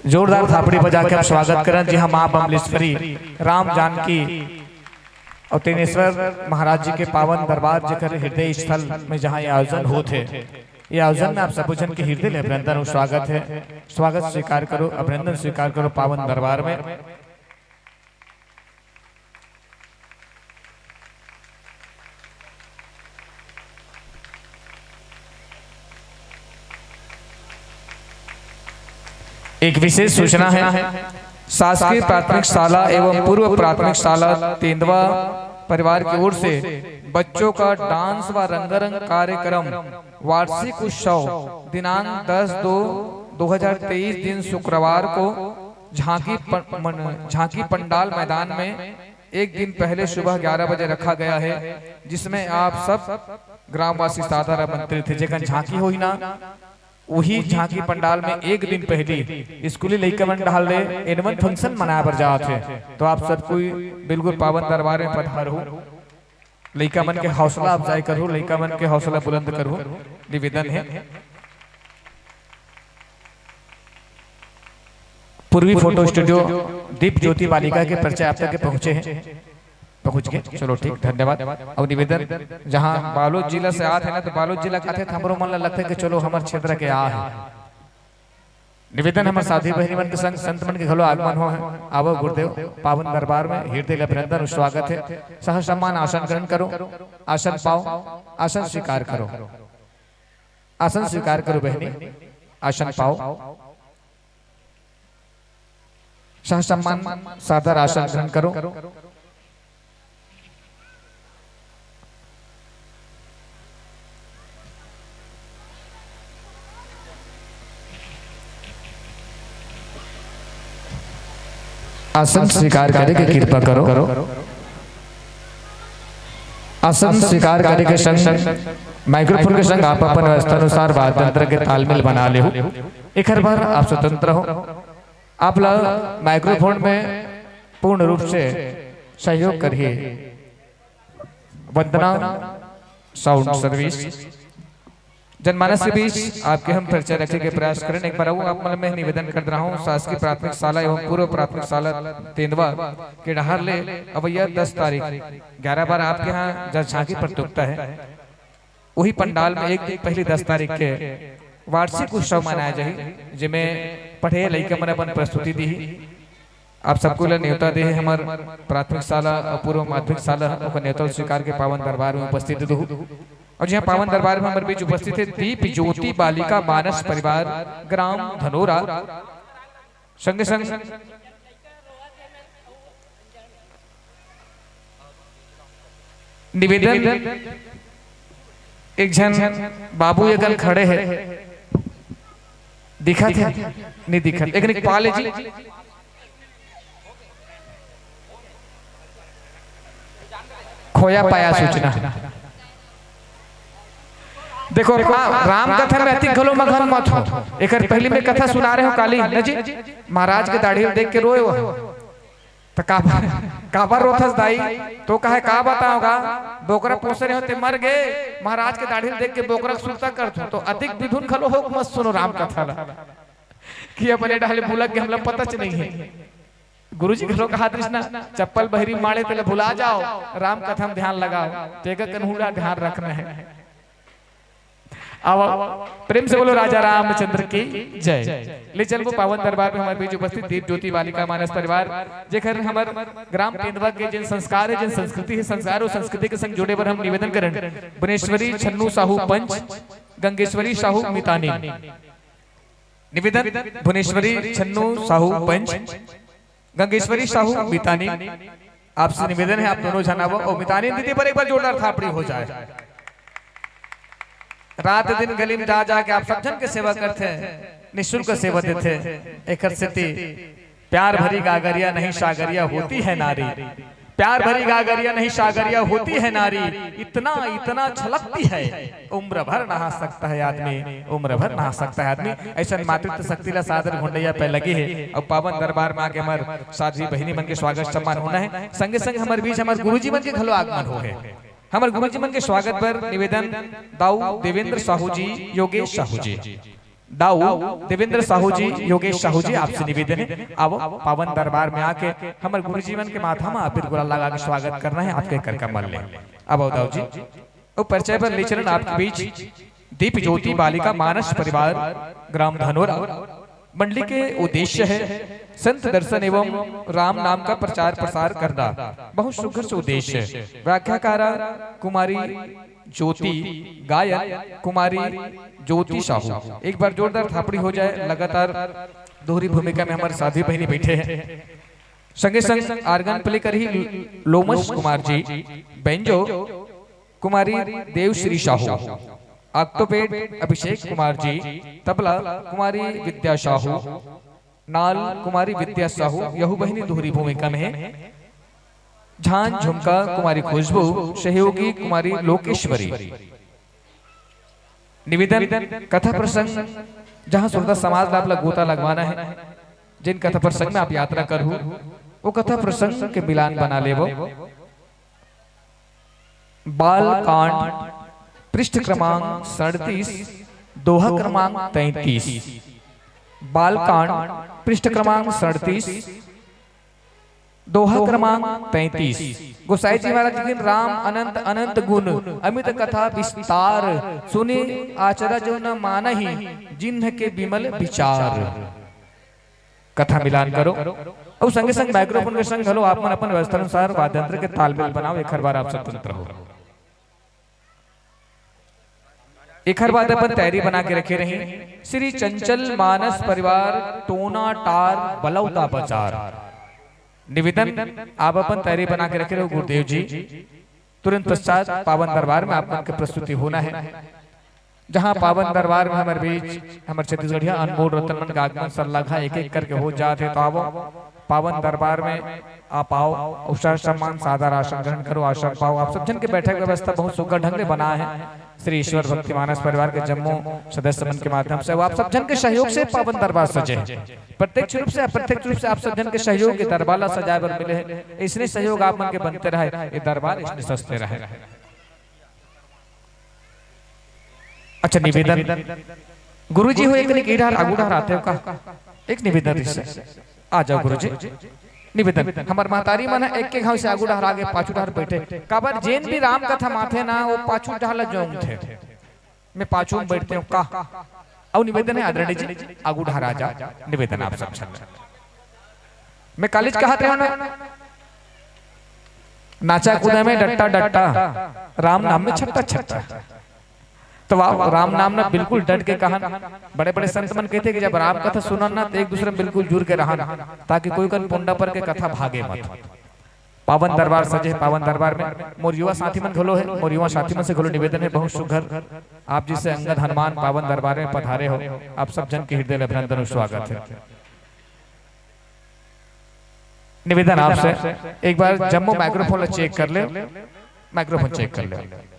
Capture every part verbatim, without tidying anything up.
जोरदार थापड़ी बजा के आप स्वागत करन, जी हाँ, माँ बमलेश्वरी, राम जानकी और तेनेश्वर महाराज जी के पावन दरबार, जेकर हृदय स्थल में जहाँ ये आयोजन होत हे, ये आयोजन में आप सबो झन के हृदय ले अभिनंदन और स्वागत हे। स्वागत स्वीकार करो, अभिनंदन स्वीकार करो पावन दरबार में। एक विशेष सूचना है, शासकीय प्राथमिक शाला एवं पूर्व प्राथमिक शाला तेंदवा परिवार की ओर से बच्चों का डांस व रंगारंग कार्यक्रम वार्षिक उत्सव दिनांक दस दो दो हज़ार तेईस, दिन शुक्रवार को झांकी प-, मन-, झांकी पंडाल मैदान में एक दिन पहले सुबह ग्यारह बजे रखा गया है, जिसमें आप सब ग्रामवासी सादर आमंत्रित हे। जेकर झांकी होही ना, वही झांकी पंडाल में एक दिन पहली स्कूली लइका मन डहार ले एनुअल फंक्शन मनाए बर जात हे। तो आप सब कोई बिल्कुल पावन दरबार में पधारहू, लइका मन के हौसला अफजाई करहू, लइका मन के हौसला बुलंद करहू, निवेदन हे। पूर्वी फोटो स्टूडियो दीप ज्योति बालिका के परिचय आप तक के पहुंचे हैं, पहुंच गए, चलो ठीक, धन्यवाद। अब निवेदन, जहां बालोद जिला से आत हे ना, तो बालोद जिला कहते तो हमरो मन ला लगथे कि चलो हमर क्षेत्र के आ हे। निवेदन हमर साथी बहिनी मन के संग संत मन के घलो आगमन हो हे। आवो गुरुदेव, पावन दरबार में हृदय ले अभिनंदन और स्वागत हे। सह सम्मान आसन ग्रहण करो, आसन पाओ, आसन स्वीकार करो, आसन स्वीकार करो बहिनी, आसन पाओ। सह सम्मान सादर आसन ग्रहण करो। आसन स्वीकार करे के कृपा करो। आसन स्वीकार करे के संग माइक्रोफोन के संग आप अपन व्यवस्था अनुसार वाद्य यंत्र के तालमेल बना लेहू। एखर बर आप स्वतंत्र हो। आप ला माइक्रोफोन में पूर्ण रूप से सहयोग करही वंदना साउंड सर्विस। जनमानस के बीच आपके हम परिचय रखे के प्रयास करें। एक बार अउ आप मन मैं निवेदन कर रहा हूँ, शासकीय प्राथमिक शाला एवं पूर्व प्राथमिक शाला तेंदवा के डहार ले अवैया दस तारीख ग्यारह बार आपके यहाँ जहाँ झांकी प्रतियोगिता है, वही पंडाल में एक दिन पहली दस तारीख के वार्षिक उत्सव मनाया जाही, जेमे पढ़े लइका मन अपन प्रस्तुति दी। आप सबको ला न्योता दे हे हमर प्राथमिक शाला अउ पूर्व माध्यमिक शाला, ओकर न्योता स्वीकार के पावन दरबार में उपस्थित दू। और यहाँ पावन दरबार में हमर बीच उपस्थित है दीप ज्योति बालिका मानस परिवार, ग्राम धनोरा। संगे संग निवेदन, एक झन बाबू ये कन खड़े हे, दिखत हे? नहीं दिखत। एक निक पा ले जी। खोया पाया सूचना। देखो, रा-, राम कथा में अतिक घलो मगन मत हो। एकर पहली में कथा सुना रहे हो काली, न जी? महाराज के दाढ़ी देख के रोए हो। त काबर, काबर रोथस दाई? तो कहे, "का बताओ गा, बोकरा पोसे रहे हो ते मर गे, महाराज के दाढ़ी देख के बोकरा के सुरता करथो।" तो अतिक बिधुन घलो हो मत सुनो राम कथा ला, कि अपने डाले भुलक के हमला पता च नहीं है। गुरुजी घलो कहा दृष्णा, "चप्पल बहरी माड़े तेला भुला जाओ, राम कथा में ध्यान लगाओ।" तेगा कनहूड़ा ध्यान रखना है। आवा, प्रेम से बोलो राजा रामचंद्र की जय। ले चलबो पावन दरबार में हमर बीच उपस्थित दीप ज्योति बालिका मानस परिवार, जेखर हमर ग्राम तेंदवा के जेन संस्कार है, जेन संस्कृति है, संस्कार और संस्कृति के संग जोड़े बर हम निवेदन करन। भुवनेश्वरी छन्नू साहू पंच, गंगेश्वरी साहू मितानी। निवेदन, भुवनेश्वरी छन्नू साहू पंच, गंगेश्वरी साहू मितानी, आपसे निवेदन है आप दोनों झन आवो और मितानी दीदी पर एक बार जोरदार थापड़ी हो जाए। रात दिन गली में जा जाके आप सब झन के सेवा करथे, निःशुल्क सेवा देथे। एकर सेती प्यार भरी गागरिया नहीं सागरिया होती है नारी, प्यार भरी गागरिया नहीं सागरिया होती है नारी, इतना, इतना छलकती है, उम्र भर नहा सकता है आदमी, उम्र भर नहा सकता है आदमी। ऐसन मातृत्व शक्ति ला सादर घुंडैया पे लगी है। अब पावन दरबार में आके हमर साध्वी बहिनी मन के स्वागत सम्मान होना है। संगे संग हमर बीच हमर गुरुजी मन के घलो आगमन हो है। हमर गुरुजी मन के स्वागत बर निवेदन दाऊ देवेंद्र साहू जी, योगेश साहू जी। दाऊ देवेंद्र साहू जी, योगेश साहू जी, आपसे निवेदन है, अब पावन दरबार में आके हमर गुरुजी मन के माथा में अबीर गुलाल लगा के स्वागत करना है आपके कर कमल ले। अब आओ दाऊ जी, और परिचय पर ले चलन आपके बीच दीप ज्योति बालिका मानस परिवार ग्राम धनोरा मंडली के उद्देश्य है संत दर्शन एवं राम नाम का प्रचार प्रसार करना। बहुत सुघर से उद्देश्य है। व्याख्याकारा कुमारी ज्योति, गायन कुमारी ज्योति साहू। एक बार जोरदार थापड़ी हो जाए। लगातार दोहरी भूमिका में हमारे साथी बहनी बैठे हैं। संगे संग आर्गन प्ले करी लोमश कुमार जी, बेंजो कुमारी देवश्री साहू, ऑक्टोपेड अभिषेक कुमार जी, तबला कुमारी विद्या साहू, नाल कुमारी विद्या साहू, यहू बहिनी दोहरी भूमिका में है। झांझ झुमका कुमारी खुशबू, सहयोगी कुमारी लोकेश्वरी। निवेदन, कथा प्रसंग जहां श्रोता समाज ला आप ला गोता लगवाना है, जिन कथा प्रसंग में आप यात्रा करहू, वो कथा प्रसंग के मिलान बना लेवो। बालकांड, पृष्ठ क्रमांक सड़तीस, दोहा क्रमांक तैंतीस। बालकांड, पृष्ठ क्रमांक सड़तीस, दोहा क्रमांक तैंतीस। गोसाई जी महाराज जी के राम अनंत अनंत गुण, अमित कथा विस्तार, सुनि आचरा जो न मानहि, जिन्ह के विमल विचार। कथा मिलान करो। अउ संगे संग माइक्रोफोन के संग घलो आप मन अपन व्यवस्था अनुसार वाद्य यंत्र के तालमेल बनाओ। एक हर बार आप स्वतंत्र हो। एक हर बार अपन तैयारी बना के रखे रही। श्री चंचल मानस परिवार टोना टार बलौदा बाजार। निवेदन, आप अपन तैयारी बना के रखे रहो गुरुदेव जी। तुरंत पश्चात पावन दरबार में आप मन के प्रस्तुति होना है। जहां पावन दरबार में हमर बीच हमर छत्तीसगढ़िया अनमोल रतन मन के आगमन सरलघा एक एक करके हो जात हे, तो आवो पावन दरबार में आप आओ, उषा सम्मान सादर आसन ग्रहण करो, आसन पाओ। आप सब जन के बैठक व्यवस्था बहुत सुघर ढंग ले बना है। श्री ईश्वर भक्ति मानस परिवार के जम्मो सदस्य मन के माध्यम से, वो आप सब जन के सहयोग से पावन दरबार सजे है। प्रत्यक्ष रूप से, अप्रत्यक्ष रूप से आप सब जन के सहयोग के दरबार ला सजाए बर मिले है। इसने सहयोग आप मन के बनते रहे, ये दरबार इसने सजते रहे। अच्छा, निवेदन, गुरुजी हो, एक निक इधर आगू डहर आते हो का? एक निवेदन रिस, आ जाओ गुरुजी। निवेदन, हमर महतारी मन ह एक के घाव से आगू डहर आगे पाछू डहर बैठे, काबर जेन भी राम कथा माथे ना, वो पाछू डहर ला जोंगथे। मैं पाछू में बैठते हूँ का? अउ निवेदन है आदरणीय जी, आगू डहर आ जा। निवेदन आप सब झन। मैं कालीज कहत रहे ना, नाचा कूदा में डट्टा डट्टा, राम नाम में छट्टा छट्टा। तो वाह, राम नाम ना बिल्कुल डट के कहन। बड़े बड़े संत मन कहते कि जब राम कथा सुनन ना, तो एक दूसरे में बिल्कुल जुड़ के रहन, ताकि कोई कन पुंडा पर के कथा भागे मत। पावन दरबार सजे हे, पावन दरबार में मोर युवा साथी मन घलो है, मोर युवा साथी मन से घलो निवेदन है, बहुत सुघर आप जैसे अंगद हनुमान पावन दरबार में पधारे हो, आप सब जन के हृदय ले अभिनंदन और स्वागत है। निवेदन आपसे, एक बार जम्मो माइक्रोफोन ला चेक कर ले, माइक्रोफोन चेक कर ले।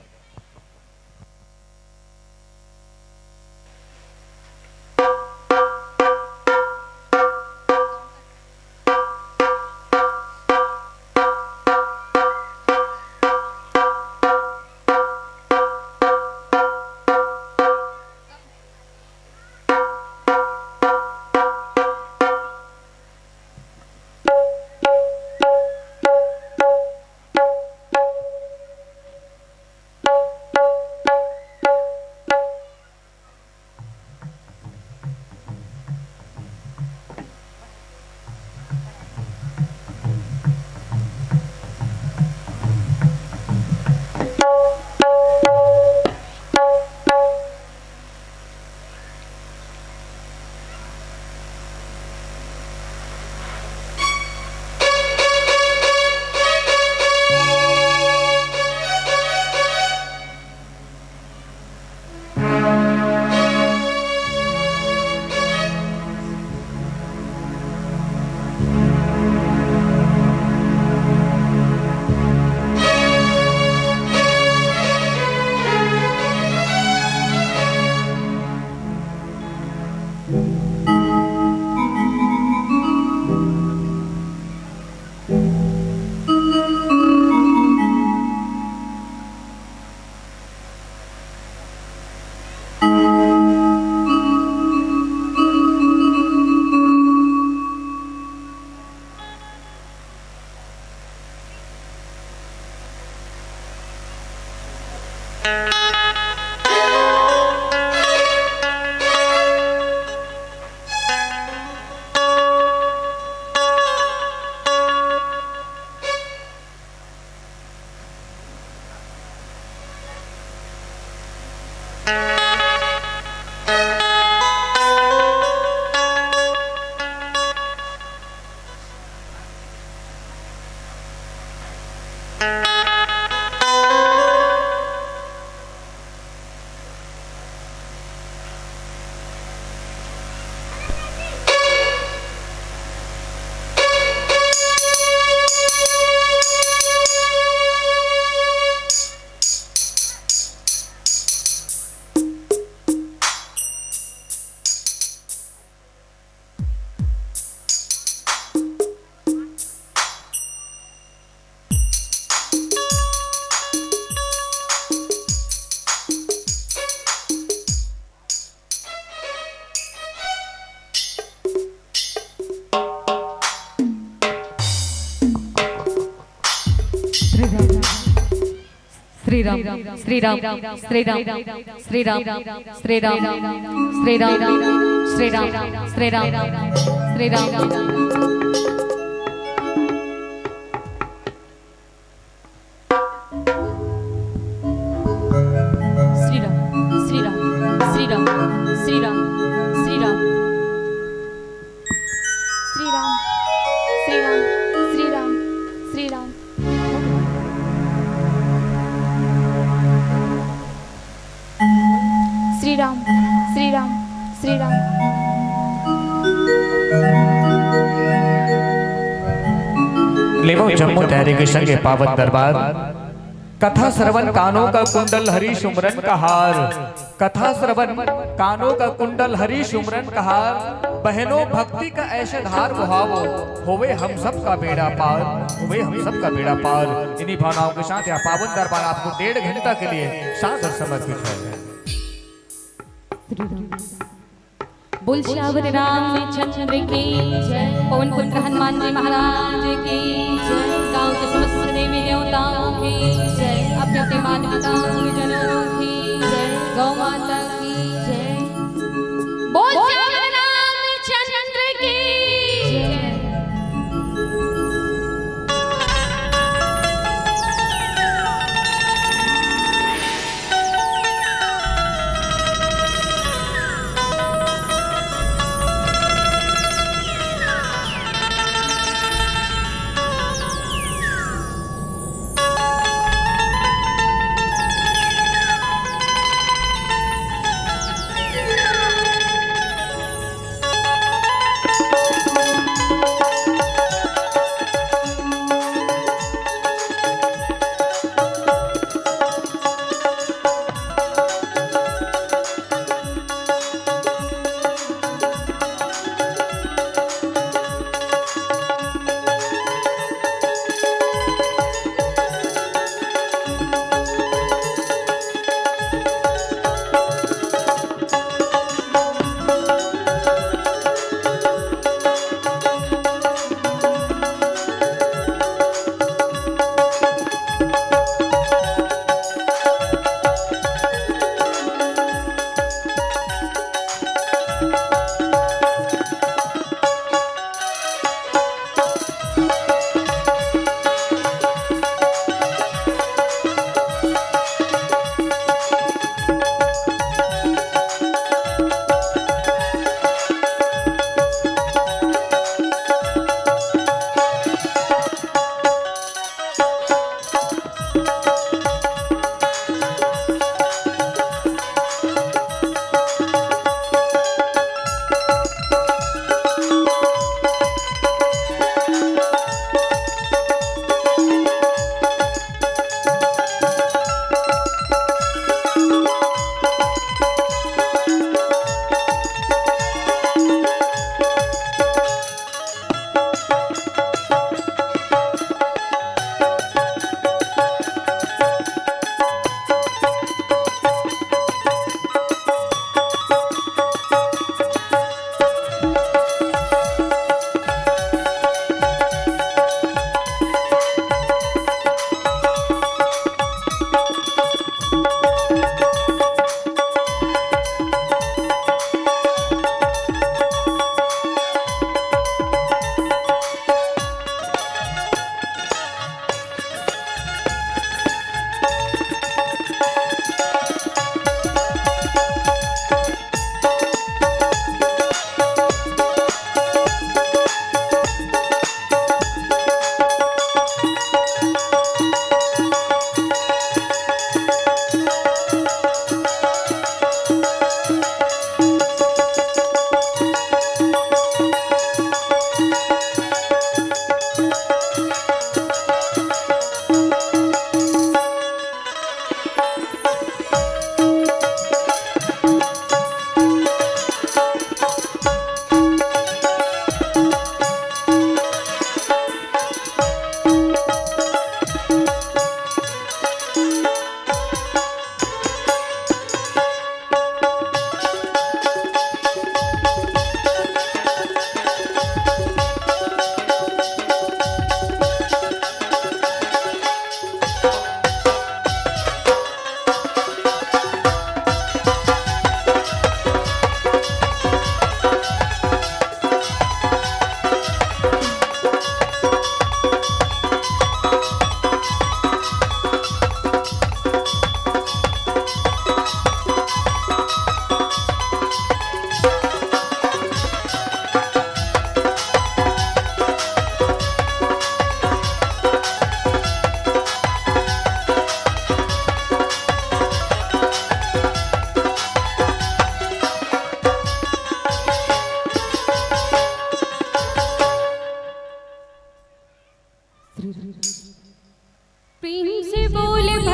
श्री राम, श्री राम, श्री राम, श्री राम, श्री राम, श्री राम, श्री राम, श्री राम, श्री राम। श्री राम, श्री राम, श्री राम, श्री राम, श्री राम। श्री राम, श्री राम, श्री राम, श्री राम। श्री राम, श्री राम, श्री राम। लेवो जम्मो तैयारी के संगे पावन दरबार। कथा श्रवण कानों का कुंडल हरि सुमरन का हार। कथा श्रवण कानों का कुंडल हरि सुमरन का हार। बहनों भक्ति का ऐसे धार बहावो, होवे हम सब का बेड़ा पार, होवे हम सब का बेड़ा पार। इन्हीं भावनाओं के साथ यहाँ पावन दरबार आपको डेढ़ घंटा के लिए सादर समर्पित है। बोल सियावर रामचंद्र की जय। पवन पुत्र हनुमान जी महाराज की जय। गांव के समस्त देवी देवताओं की जय। अपने अपने माता पिता गुरुजनों की जय। गौ माता की जय। बोल सियावर रामचंद्र की जय।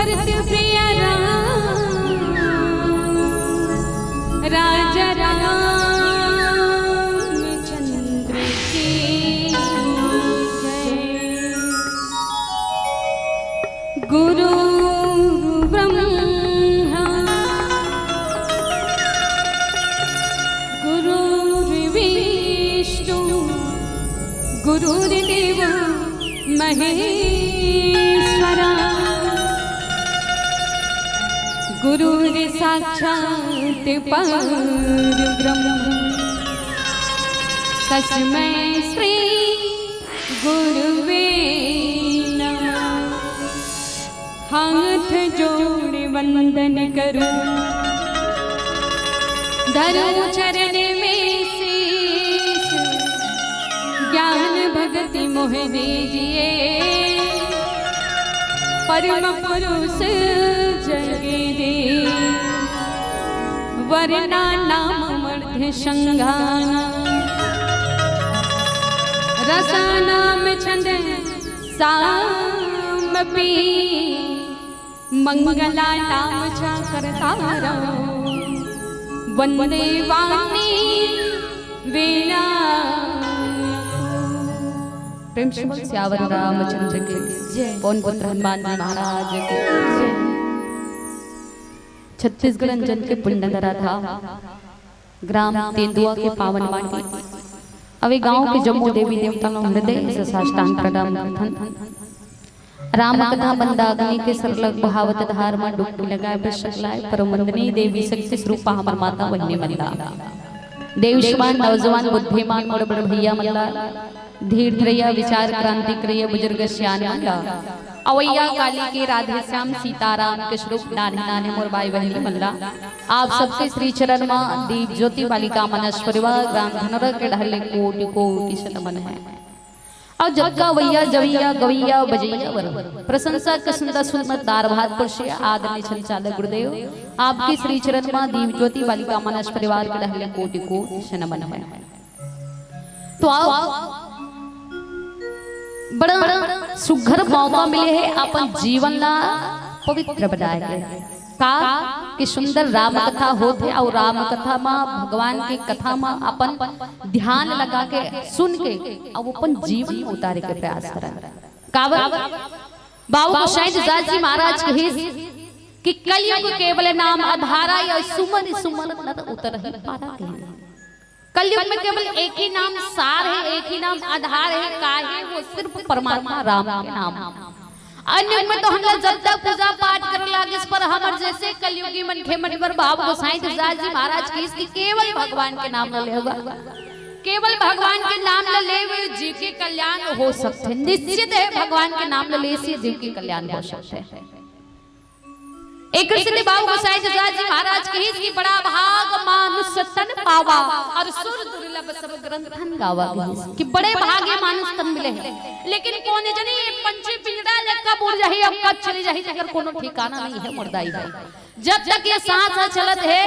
प्रिय राम, राजा रामचंद्र की जय। गुरु ब्रह्मा, गुरुर्विष्णु, गुरुर्देव महेश्वरा। गुरुर्साक्षात् परब्रह्म, तस्मै श्री गुरुवे नमः। हाथ जोड़ वंदन करूं, धरूं चरण में शीश, ज्ञान भक्ति मोह दीजिए, परम पुरुष जगदीश। वरना नाम मर्द संघाना, रसानाम छंद सामपी, मंगला नाम चा करतारौ, वंदे वाणी वीणा। प्रेम से बोल सियावर रामचंद्र की जय। पवन पुत्र हनुमान जी महाराज की जय। छत्तीसगढ़ अंजन के पुण्य नगरा धाम, ग्राम तेंदुआ के पावन माटी। अउ ए गांव के जम्मो देवी देवता ला हृदय से साष्टांग प्रणाम करथन। राम कथा मंदाकिनी के सरलग बहावत धार म डुबकी लगाए बर सकलाए परम वंदनीय देवी शक्ति स्वरूपा हमर माता बहिनी मन ला, देव समान नौजवान बुद्धिमान मोर बड़ भैया मन ला, धीर धरैया विचार क्रांति करैया बुजुर्ग सियान मन ला, अवैया काली के राधे श्याम सीताराम के स्वरूप नान्हे नान्हे मोर भाई बहिनी मन ला, आप सबके श्री चरण म दीप ज्योति बालिका मानस परिवार ग्राम धनोरा के डहर ले कोटि कोटि से नमन हे। अउ जतका अवैया, जवैया, गवैया, बजैया बर प्रशंसा के सुंदर सुंदर दार भात परसे आदरणीय संचालक गुरुदेव, आपके श्री चरण म दीप ज्योति बालिका मानस परिवार के डहर ले कोटि कोटि से नमन हे। तो आओ, बड़ा सुघर मौका मिले हे अपन जीवन ला पवित्र बनाए के। का कि सुंदर राम कथा होत हे अउ राम कथा म भगवान के कथा म अपन ध्यान लगा के सुन के अउ अपन जीवन में उतारे के प्रयास करन। काबर बाबू गोसाई दास जी महाराज कहिस कि कलयुग केवल नाम आधारा, या सुमरि सुमरि नर उतरहि पारा कहिस। कलयुग में केवल एक ही नाम सार हे, एक ही नाम आधार हे, का हे? वो सिर्फ परमात्मा राम के नाम। अन्य युग में तो हम लोग जब तक पूजा पाठ करे लागिस, पर हमर जैसे कलयुगी मनखे मन बर बाबू गोसाई दास जी महाराज कहिस कि केवल भगवान के नाम ल लेवा, केवल भगवान के नाम ल लेवे जीव के कल्याण हो सकथे। निश्चित हे, भगवान के नाम ल ले से जीव के कल्याण हो सकथे। एकर सेती बाबू गोसाई दास जी महाराज कहिस कि बड़ा भाग मानुष तन पावा अउ सुर दुर्लभ सब ग्रंथन गावा कहिस कि बड़े भाग ए मानुष तन मिले हे, लेकिन कोन जनी ये पंछी पिंजरा ले कब उड़ जाही अउ कब चली जाही, जेकर कोनो ठिकाना नइ हे मोर दाई भाई। जब तक ये सांस ह चलत हे,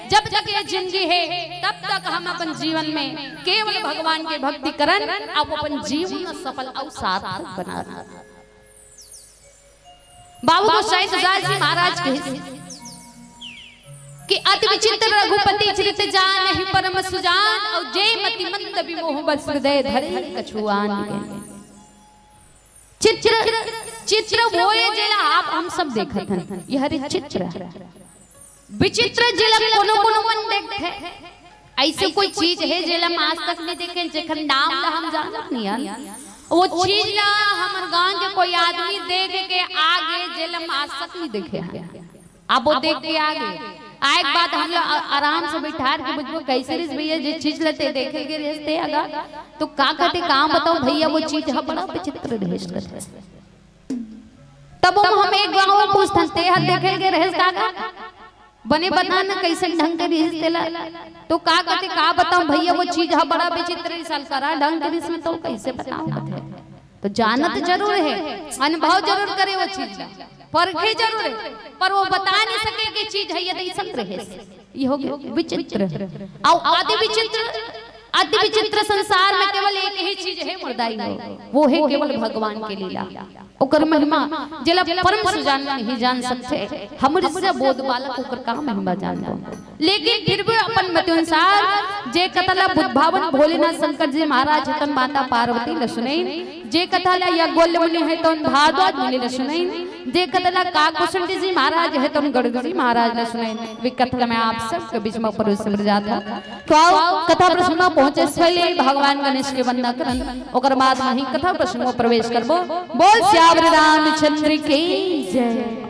जब तक ये जिंदगी हे, तब तक हम अपन जीवन में केवल भगवान के भक्ति करन अउ अपन जीवन ल सफल अउ सार्थक बनान। बाबू गोसाई दास जी महाराज कहिस कि अति विचित्र रघुपति चरित जानहि परम सुजान, अउ जे मति मंद विमोह बस हृदय धरे कछुआन। चित्र, चित्र वो हे जेला आप हम सब देखत हन, ये हरे चित्र हे। विचित्र जेला कोनो कोनो मन देखथे, अइसे कोई चीज हे जेला हम आज तक नइ देखे, जेकर नाम ला हम जानत नइ हन, वो चीज ला हमर गांव के कोई आदमी देख के आगे जेला हम आज तक नइ देखे हन। अब वो देख के आगे आए के बाद हम लोग आ-, आराम से बैठार के बुझबो, "कइसे रिहिस भैया, जे चीज ला तैं देखे गे रिहिस तैं अगा?" तो का कथे, "का बतावं भैया, वो चीज ह बड़ा विचित्र रिहिस," कथे। तब हम एक गाँव पूछथन, "तैं ह देखे गे रहेस का गा? बने बता न कइसन ढंग के रिहिस तेला।" तो का कथे, "का बतावं भैया, वो चीज ह बड़ा विचित्र रिहिस, अलकरहा ढंग के रिहिस, मैं तोला कइसे बतावं?" कथे। तो जानत जरूर हे, अनुभव जरूर करे वो चीज ला, परखे जरूर हे, पर वो बता नइ सके कि चीज ह ये अइसन रिहिस। ये हो गे विचित्र। अउ अति विचित्र, अति विचित्र संसार में केवल एक ही चीज हे मोर दाई हो, वो हे केवल भगवान के लीला। ओकर महिमा जेला परम सुजान नहीं जान सकथे, हमर जइसे बोध बालक ओकर का महिमा जानबो। लेकिन फिर भी अपन मति अनुसार जे कथा ला बुद्ध भावन भोलेनाथ शंकर जी महाराज हे तउन माता पार्वती ल सुनइन, जे कथा ला याज्ञवल्क्य मुनि हे तउन भारद्वाज मुनि ल सुनइन, जे कथा ला काकभूषण जी महाराज हे तउन गणेश जी महाराज ल सुनइन। वे कथा ला मैं आप सबके बीच में परोसे बर जात हँव। तो आओ, कथा प्रसंग में पहुंचे से पहले भगवान गणेश के वंदना करन, ओकर बाद में ही कथा प्रसंग में प्रवेश करबो। बोल सियावर रामचंद्र की जय।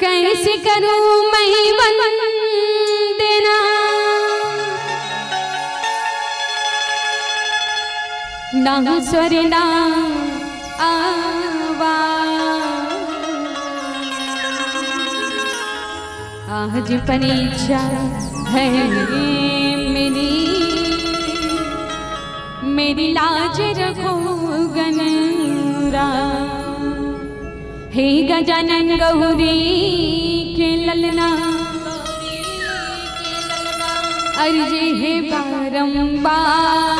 कैसे करूं मैं वंदना, ना स्वर ना आवाज। आज परीक्षा है मेरी, मेरी लाज रखो गणराज। हे गजानन गौरी के ललना, अर्जी हे बारंबार,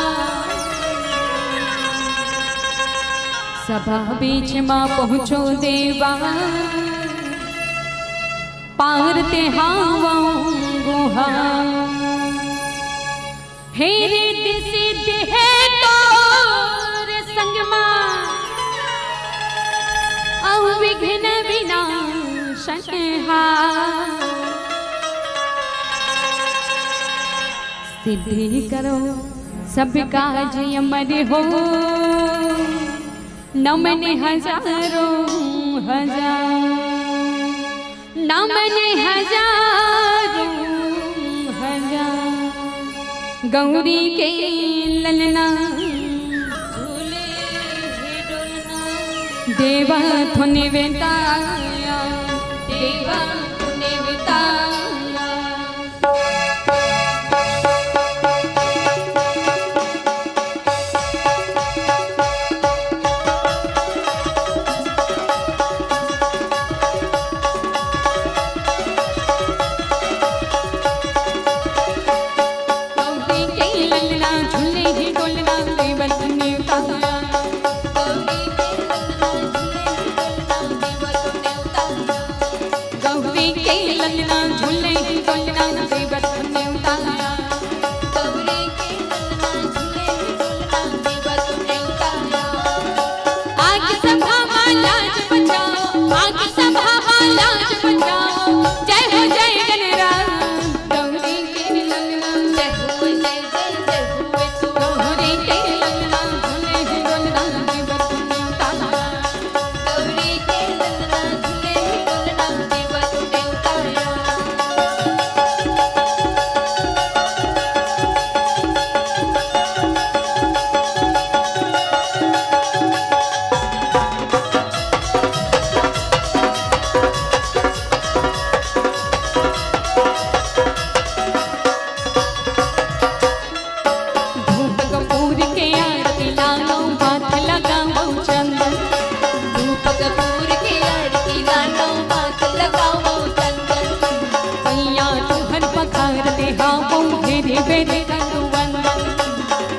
सभा बीच मा पहुँचो देवा, पार ते हावंव गुहार। हे रिद्धि सिद्धि हे तोर संग मा, अउ विघ्न विनाशन हा। सिद्धि करो सब काज अमर हो, नमन हजारों हजार। नमन हजारों हजार गौरी के ललना। देवा थोने वेताया, देवा थोने वेताया। गौरी के ललना झूले ही डोलना देवा तूने उतारा। गौरी के ललना झूले ही डोलना देवा तूने उतारा। आके सभा मा लाज बचाओ, आके सभा मा लाज बचाओ। जय हो जय गणराज। गौरी के ललना जय हो जय जय जय हो तू। गौरी के ललना झूले ही डोलना देवा तूने उतारा। गौरी के ललना झूले डोलना देवा तूने उतारा। धूप कपूर के आरती लानो, माथ लगावो चंदन। धूप कपूर के आरती लानो, माथ लगावो चंदन। पैया तुहर पखारते हावो, बेरी बेरी करूं वंदन।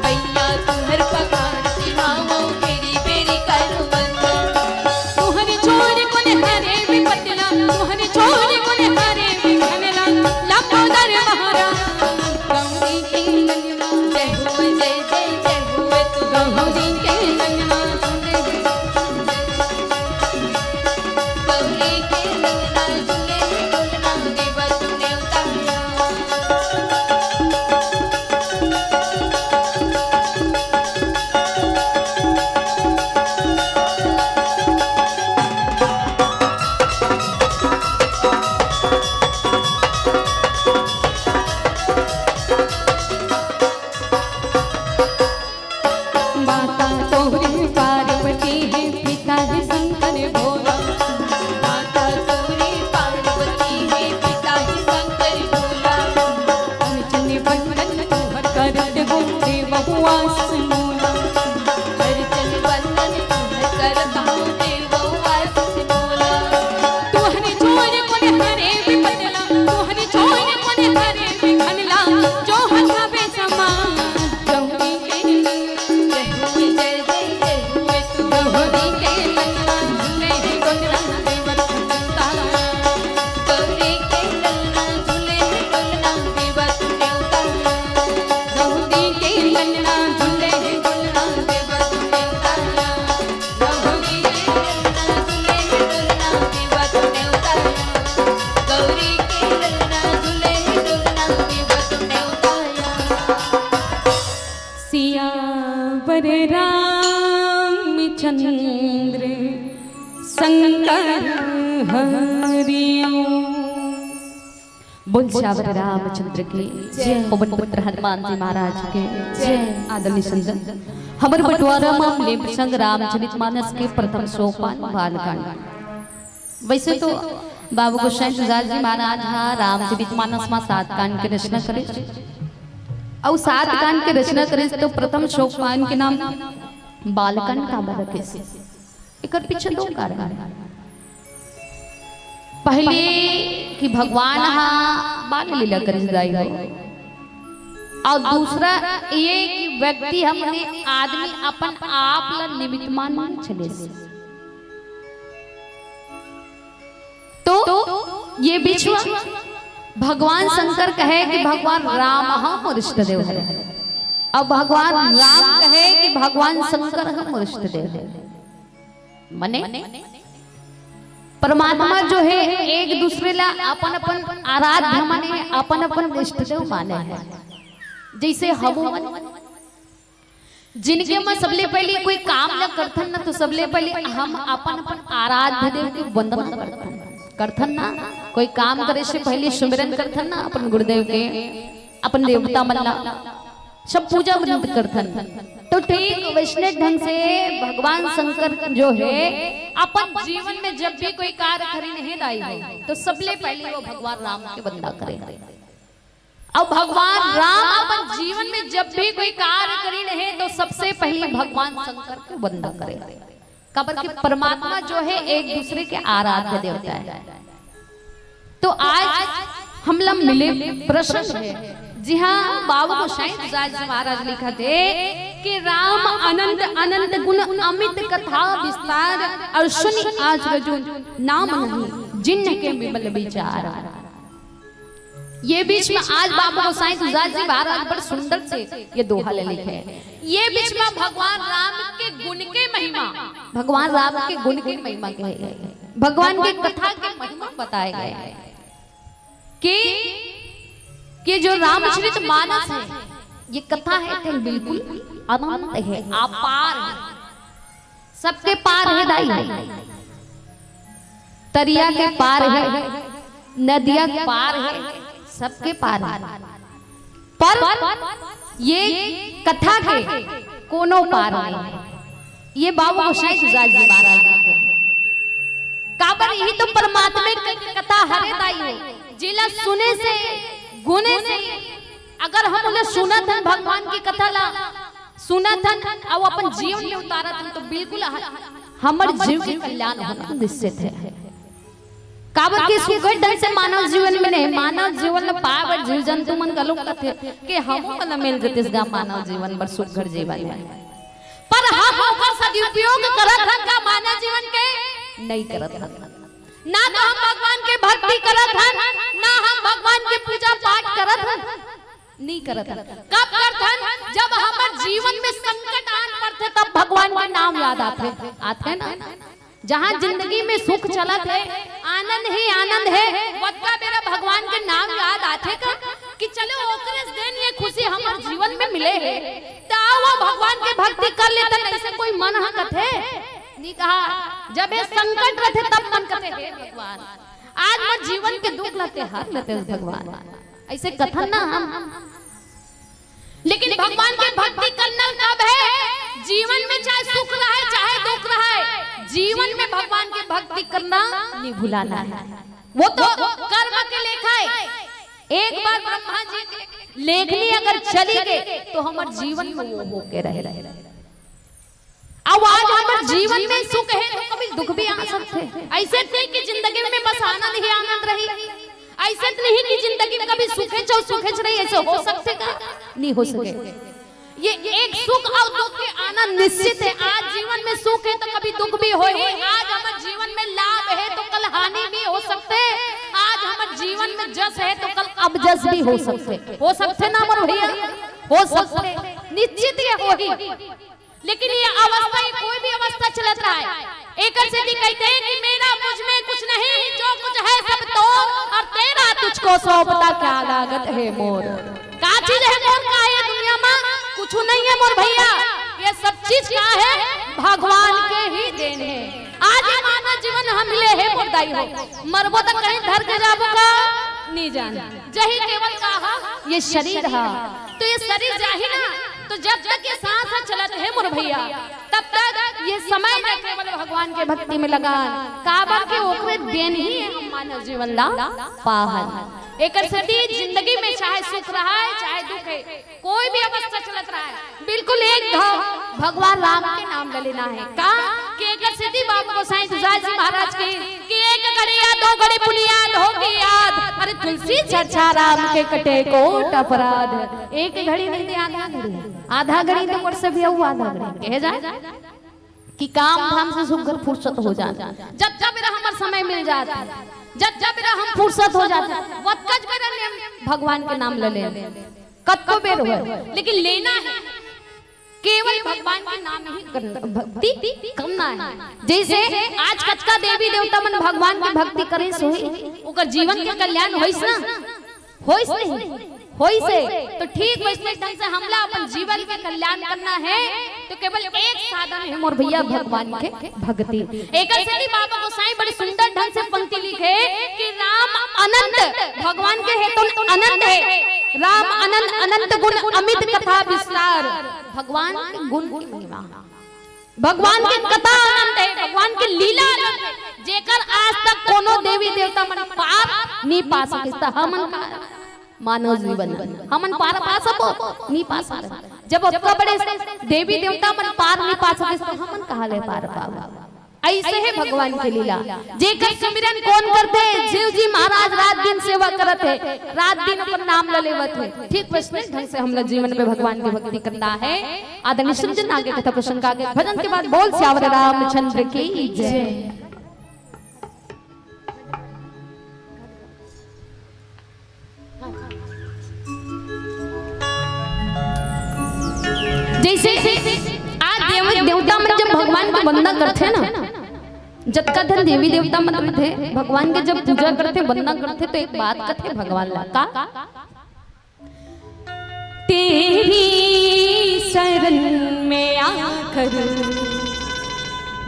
पैया तुहर पखारते हावो, बेरी बेरी करूं वंदन। तुहर छोर कोन हरे विपत ला, तुहर छोर कोन हरे विघ्न ला, लंबोदर महाराज। गौरी के ललना जय हो जय जय जय हो तू। गौरी के ललना झूले ही डोलना, गौरी के ललना झूले ही डोलना देवा तूने उतारा। माता तोरे पार्वती हे, पिता हे शंकर भोला। माता तोरे पार्वती हे, पिता हे शंकर भोला। अर्चन वंदन तोहर करत हो देवहु आस मोला। अर्चन वंदन तोहर करत हो देवहु आस मोला। तोहरे छोर कोन हरे विपत ला, तोहरे छोर कोन हरे विघ्न ला, जो हर भावे समान। हरे रामचंद्र शंकर हरि ओम। बोल सियावर रामचंद्र के जय। पवन पुत्र हनुमान जी महाराज के जय। आदरणीय संत, हमर बंटवारा म लेब संग रामचरित मानस के प्रथम सोपान बालकांड। वैसे तो बाबू गोसाई तुलसीदास जी महाराज हा रामचरित मानस म सात कांड के रचना करे, अउ सात कांड के रचना करे तो प्रथम सोपान के नाम बालकांड काबर रखे? एकर पीछे दो कारण हे। पहले कि भगवान हा बाल लीला करे दाई हो, अउ दूसरा ये कि व्यक्ति हमने आदमी अपन आप ला निमित्त मान चले से। तो ये बीच में भगवान शंकर कहे कि भगवान राम हा मोर इष्ट देव हरे, अउ भगवान राम कहे कि भगवान शंकर हा मोर इष्ट देव हरे। मने परमात्मा जो हे एक दूसरे ला अपन अपन आराध्य माने, अपन अपन इष्ट देव माने हे। जैसे हमू मन जिनके म सबले पहले कोई काम ला करथन ना, तो सबले पहले हम अपन अपन आराध्य देव के वंदना करथन, करथन ना। कोई काम करे से पहले सुमिरन करथन ना अपन गुरुदेव के, अपन देवता मन ला, सब पूजा वृंद करथन। तो ठीक वैष्णव ढंग से भगवान शंकर जो हे अपन जीवन में जब भी कोई कार्य करिन हे दाई हो, तो सबले पहले वो भगवान राम के वंदना करे। अउ भगवान राम अपन जीवन में जब भी कोई कार्य करिन हे तो सबसे पहले भगवान शंकर के वंदना करे, काबर कि परमात्मा जो हे एक दूसरे के आराध्य देवता हे। तो आज हमला मिले प्रश्न हे, जी हाँ, बाबू गोसाई तुलसीदास जी महाराज लिखत हे कि राम अनंत अनंत गुण अमित कथा विस्तार, अउ सुनि आश्चर्य जो नाम नहीं जिनके विमल विचार। ये बीच में आज बाबू गोसाई तुलसीदास जी महाराज बड़ सुंदर से ये दोहा ले लिखे हे। ये बीच में भगवान राम के गुण के महिमा, भगवान राम के गुण के महिमा कहे गए, भगवान के कथा के महिमा बताए गए कि कि जो रामचरित मानस हे, ये कथा हे, ते बिल्कुल अनंत हे, अपार हे, सबके पार हे दाई, तरिया के पार हे, नदिया के पार हे, सबके पार हे। पर ये कथा के कोनो पार नहीं हे। ये बाबू गोसाई तुलसीदास जी महाराज जी के। काबर यही तो परमात्मा के कथा हरे दाई हो, जेला सुने से, गुने से, अगर हम उन्हें सुनत हन भगवान की कथा ला, सुनत हन अउ अपन जीवन में उतारत हन, तो बिल्कुल ह-, हमर जीव के कल्याण होना निश्चित हे। काबर के सुघर ढंग से मानव जीवन में नहीं, मानव जीवन में पाए बर जीव जंतु मन घलो कथे कि हमू मन मिल जतिस गा मानव जीवन बर सुघर जीवन हे। पर हम ओकर सदुपयोग करत हन का मानव जीवन के? नहीं करत हन। ना तो हम भगवान के भक्ति करत हन, ना हम भगवान के पूजा पाठ करत हन, नहीं करत हन। कब करत हन? जब हमर जीवन में संकट आन पड़थे, तब भगवान के नाम याद आथे, आथे ना? जहाँ जिंदगी में सुख चलत हे, आनंद ही आनंद हे, वतका बेरा भगवान के नाम याद आथे का कि चलो ओकरे से देन ये खुशी हमर जीवन में मिले हे, त आओ वो भगवान के भक्ति कर लेथन। ऐसे कोई मन ह कथे? नहीं कहा। जब ये संकट रथे तब मन कथे, "हे भगवान, आज मोर जीवन के दुख ला ते हर लेते भगवान।" ऐसे कथन ना हम। लेकिन भगवान के भक्ति करना कब हे? जीवन में चाहे सुख रहे, चाहे दुख रहे, जीवन में भगवान के भक्ति करना नहीं भुलाना हे। वो तो कर्म के लेखा हे। एक बार ब्रह्मा जी के लेखनी अगर चली गई, तो हमर जीवन में वो होके रहे। अब आज हमर जीवन में सुख हे, तो कभी दुख भी आ सकथे। ऐसे नहीं कि जिंदगी में बस आनंद ही आनंद रही, ऐसे नहीं कि जिंदगी में कभी सुखे चौ सुखे च रही, ऐसे हो सकथे का? नहीं हो सके। ये एक सुख अउ दुख के आना निश्चित हे। आज जीवन में सुख हे, तो कभी दुख भी होही। आज हमर जीवन में लाभ हे, तो कल हानि भी हो सकथे। आज हमर जीवन में जस हे, तो कल अपजस भी हो सकथे। हो सकथे ना मोर भैया? हो सकथे, निश्चित ये होही। लेकिन ये अवस्था, ये कोई भी अवस्था चलत रहा हे, एकर सेती कहथे कि मेरा मुझ में कुछ नहीं, जो कुछ है सब तोर, और तेरा तुझको सौंपता क्या लागत है मोर। का चीज हे मोर, का हे ये दुनिया में? कुछ नहीं हे मोर भैया, ये सब चीज का हे? भगवान के ही देन हे। आज ये मानव जीवन हम ले हे मोर दाई हो, मरबो त कहीं धर के जाबो का? नी जान। जही केवल का हा? ये शरीर हा। तो ये शरीर जाही ना, तो जब तक ये सांस हा चलत हे मोर भैया, तब तक ये समय ला केवल भगवान के भक्ति में लगान, काबर के ओकरे देन ही हम मानव जीवन ला पाहन। एकर सेती जिंदगी में चाहे सुख रहा है, चाहे दुख है, कोई भी अवस्था चलत रहा है, बिल्कुल एक घाव भगवान राम के नाम ले लेना है। का? कि एकर सेती बाबा गोसाई तुलसीदास जी महाराज के कि एक घड़ी या दो घड़ी पुनि याद होगी याद, अरे तुलसी चर्चा राम के कटे कोट अपराध। एक घड़ी नहीं दे, आधा घड़ी, आधा घड़ी तो मोर से भी अउ आधा घड़ी कहे जाए कि काम धाम से सुग्घर फुर्सत हो जाए, जब जब मेरा हमर समय मिल जात, जब जब मेरा हम फुर्सत हो जात, वतकच बेरा ले भगवान के नाम ले ले, कतको बेर होय, लेकिन लेना है। केवल भगवान के नाम ही करना, भक्ति करना है। जैसे आज कतका देवी देवता मन भगवान के भक्ति करे सोई, ओकर जीवन के कल्याण होइस ना, होइस नहीं, होइस हे। तो ठीक वैसने ढंग से हमला अपन जीवन के कल्याण करना है, तो केवल एक साधन है मोर भैया, भगवान के भक्ति। एकर सेती बाबा गोसाई बड़े सुंदर ढंग से पंक्ति लिखे कि राम अनंत, भगवान के हे तो अनंत है, राम अनंत, अनंत गुण अमित कथा विस्तार। भगवान के गुण की महिमा, भगवान के कथा अनंत है, भगवान के लीला अनंत है, जेकर आज तक कोनो देवी देवता मन पार नी पा सकिस, त हमन का मानव जीवन हमन पार पा सको? नी पा सको। जब ओतका बड़े देवी देवता मन पार नी पा सकिस, त हमन कहाँ ले पार पाबो? ऐसे है भगवान के लीला। जेकर सुमिरन कोन करथे? शिव जी महाराज रात दिन सेवा करत हे, रात दिन ओकर नाम ल लेवत हे। ठीक वैसने ढंग से हमला जीवन में भगवान के भक्ति करना है। आदरणीय सज्जन आगे कथा प्रसंग आगे भजन के बाद बोल सियावर रामचंद्र की जय। जैसे आज देव देवता मन जब भगवान के वंदना करथे ना, जतका धन देवी देवता मन रहिथे, भगवान के जब पूजा करथे, वंदना करथे, तो एक बात कथे भगवान ला, का? तेरी शरण में आकर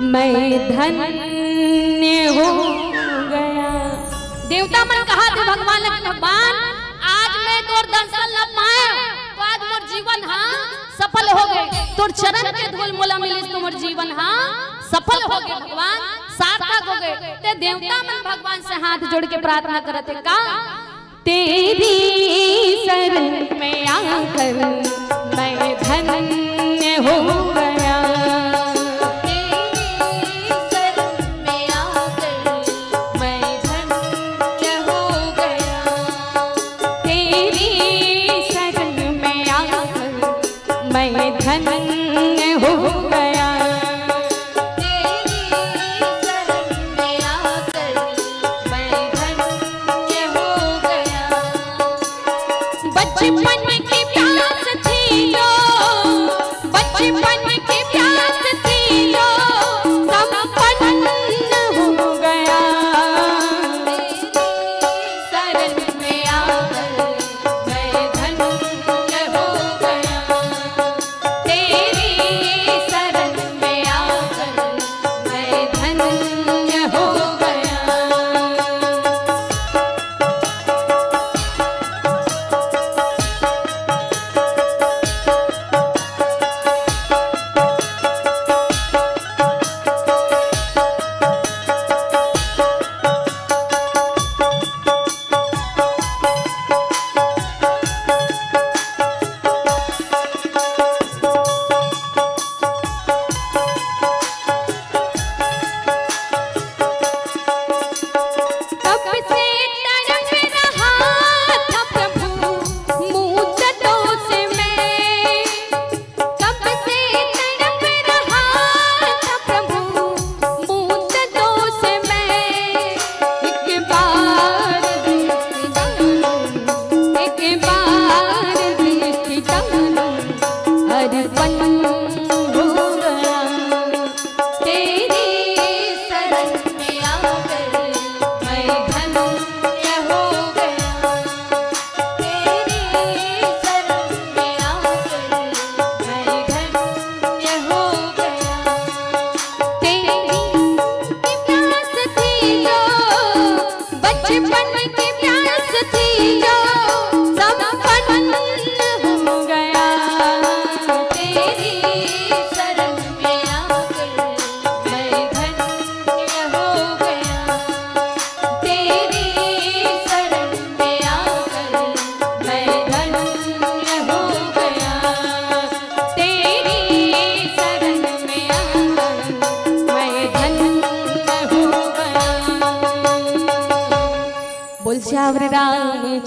मैं धन्य हो गया। देवता मन कहाथे भगवान ला, भगवान, आज मैं तोर दर्शन ला पाए, तो आज मोर जीवन हा सफल हो गे। तोर चरण के धूल मोला मिलिस, तो मोर जीवन हा सफल हो गे भगवान, सार्थक हो गे। ते देवता मन भगवान से हाथ जोड़ के प्रार्थना करत हे का? तेरी शरण में आकर मैं धन्य हो गया। तेरी शरण में आकर मैं धन्य हो गया। तेरी शरण में आकर मैं धन्य हो गया। तेरी शरण में आकर मैं धन्य हो गया। बचपन की प्यास थी जो, बचपन की प्यास थी जो संपन्न हो गया। तेरी शरण में आकर मैं धन्य हो गया। तेरी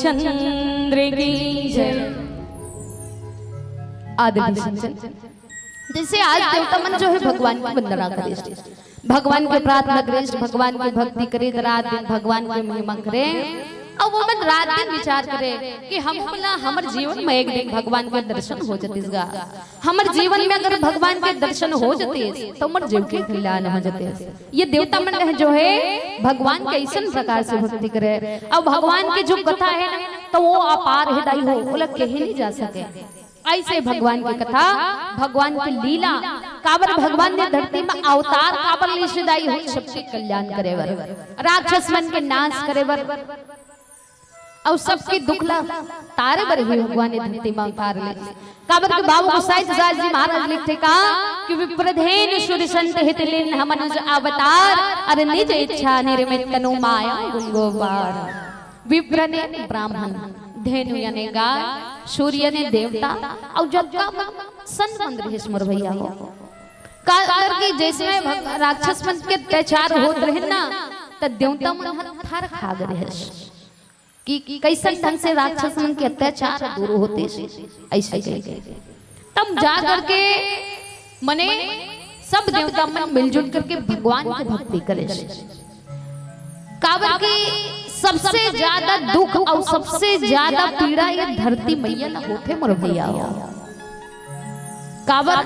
चंद्र की जय। आदरणीय संजन, जैसे आज देवता मन जो है भगवान की वंदना करे, भगवान के प्रार्थना करे, भगवान की भक्ति करे, रात दिन भगवान के महिमा करे, अउ वो मन रात दिन विचार करे कि हम ला हमर जीवन में एक दिन भगवान के दर्शन हो जतिस गा, हमर जीवन में अगर भगवान के दर्शन हो जतिस तो हमर जीव के कल्याण हो जतिस। ये देवता मन जो है भगवान के ऐसन प्रकार से भक्ति करे। अब भगवान के जो कथा है ना, तो वो अपार है दाई हो, ओला कहे नहीं जा सके। ऐसे भगवान की कथा, भगवान की लीला, काबर भगवान ने धरती में अवतार काबर ले से दाई हो, सबके कल्याण करे बर, राक्षस मन के नाश करे बर, अउ सबके दुख ला तारे बर ही भगवान ने धरती में अवतार ले। काबर के बाबू गोसाई तुषार जी महाराज लिखथे का कि विप्रधेनु सुर संत हित लीन्ह मनुज अवतार, अर निज इच्छा निर्मित तनु माया गुण गोपार। विप्र ने ब्राह्मण, धेनु यानी गाय, सूर्य ने देवता, अउ जब का संत मंदिर है मोर भैया हो। काबर कि जैसे में भग-, राक्षस मन के अत्याचार होत रहे ना, त देवता मन हर थर खा गए रहे कि कैसन ढंग से राक्षस मन के अत्याचार दूर होते से, ऐसे कह गए। तब जा करके मने सब देवता मन मिलजुल करके भगवान की भक्ति करे। काबर कि सबसे ज्यादा दुख अउ सबसे ज्यादा पीड़ा ये धरती मैया ला होथे मोर भैया हो। काबर,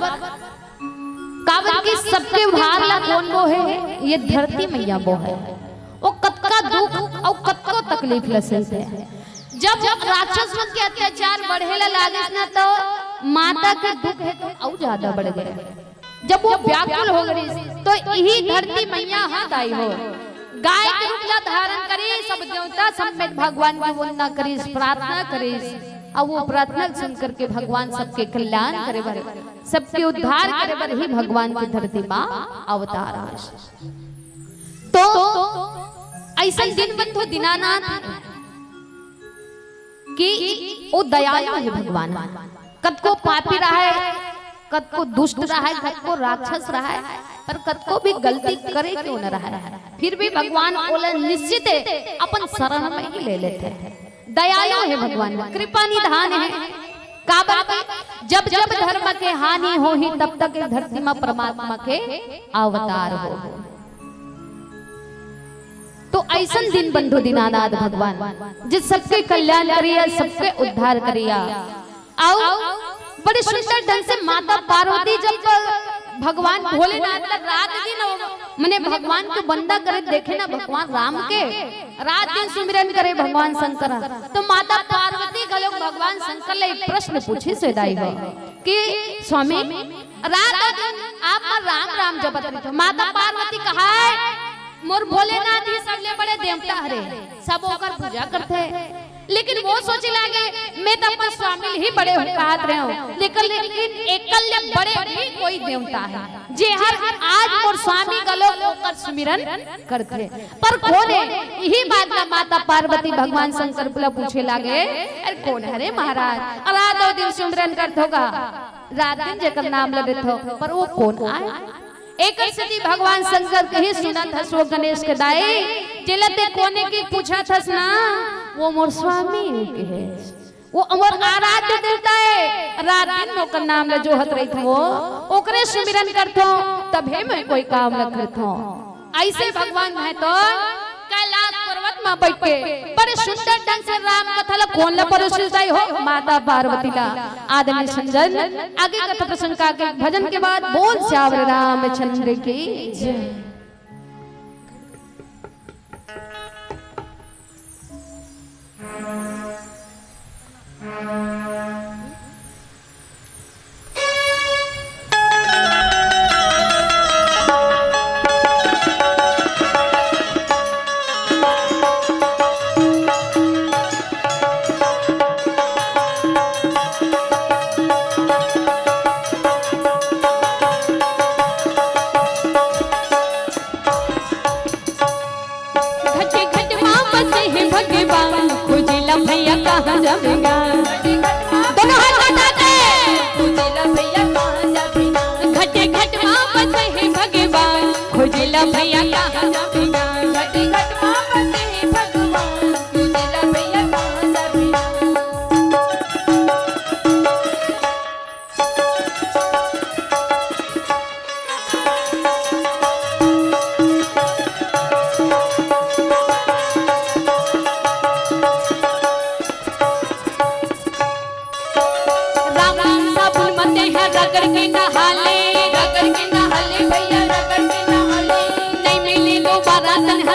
काबर कि सबके भार ला कोन बोहे? ये धरती मैया बोहे। वो कतका दुख अउ कतको तकलीफ ला सहथे। जब राक्षस मन के अत्याचार बढ़े ला लागिस ना, तो माता के दुख है तो अउ ज्यादा बढ़ गए। जब वो व्याकुल हो गई, तो यही धरती मैया हाथ आई हो, गाय के रूप ला धारण करी, सब देवता समेत भगवान की वंदना करी, प्रार्थना करी। अब वो प्रार्थना सुन करके भगवान सबके कल्याण करे बर, सबके उद्धार करे बर ही भगवान की धरती माँ अवतार आइस। तो ऐसा दिन बंधु दीनानाथ कि वो दयालु है भगवान। कतको पापी रहा है, कतको दुष्ट रहा है, कतको राक्षस रहा है, पर कतको भी गलती करे क्यों न रहा है, फिर भी भगवान ओला निश्चित है अपन शरण में ही ले लेथे। दयालु है भगवान, कृपा निधान है। काबर कि जब जब धर्म के हानि होही, तब तक धरती में परमात्मा के अवतार हो। तो ऐसन दिन बंधु दीनानाथ भगवान, जे सबके कल्याण करिया, सबके उद्धार करिया। अउ बड़े सुंदर ढंग से माता पार्वती जब भगवान भोलेनाथ ला रात दिन मने भगवान के बंदा करे देखे ना, भगवान राम के रात दिन सुमिरन करे भगवान शंकर। तो माता पार्वती घलो भगवान शंकर ले एक प्रश्न पूछिस हे दाई हो कि स्वामी, रात दिन आप मन राम राम जपत रहिथो, माता पार्वती कहाय मोर भोलेनाथ ही सबले बड़े देवता हरे, सब ओकर पूजा करथे। लेकिन वो सोचे लागे, मैं तो अपन स्वामी ही बड़े हूँ कहत रहे हूँ, लेकिन, लेकिन एकल ले बड़े भी कोई देवता है, जे हर आज मोर स्वामी घलो ओकर सुमिरन करथे। पर कोन है? यही बात ला माता पार्वती भगवान शंकर ला पूछे लागे, अरे कोन हरे महाराज? अउ रात दिन सुमिरन करथो गा, रात दिन जेकर नाम ल लेथो, पर वो कोन आय? एकर सेती भगवान शंकर कहे, सुनत हस वो गणेश के दाई, जेला ते कोने की पूछत हस ना, वो मोर स्वामी के है, वो मोर आराध्य देवता है। रात दिन ओकर नाम ल जोहत रहिथो, ओकरे सुमिरन करथो, तभे मैं कोई काम ल करथो। ऐसे भगवान है तो कैलाश पर्वत में बैठ के बड़े सुंदर ढंग से राम कथा ला कोन ला परोसिस दाई हो? माता पार्वती ला। आदरणीय संजन, आगे कथा प्रसंग का आगे भजन के बाद बोल सियावर रामचंद्र की जय। घट घट मा बसे हे भगवान, खोजिला भैया कहाँ जाबे गा। दोनों हाथ उठा के। खोजिला भैया कहाँ जाबे गा। घट घट मा बसे हे भगवान, खोजिला भैया कहाँ जाबे गा। घट घट मा बसे हे भगवान, खोजिला भैया कहाँ जाबे गा।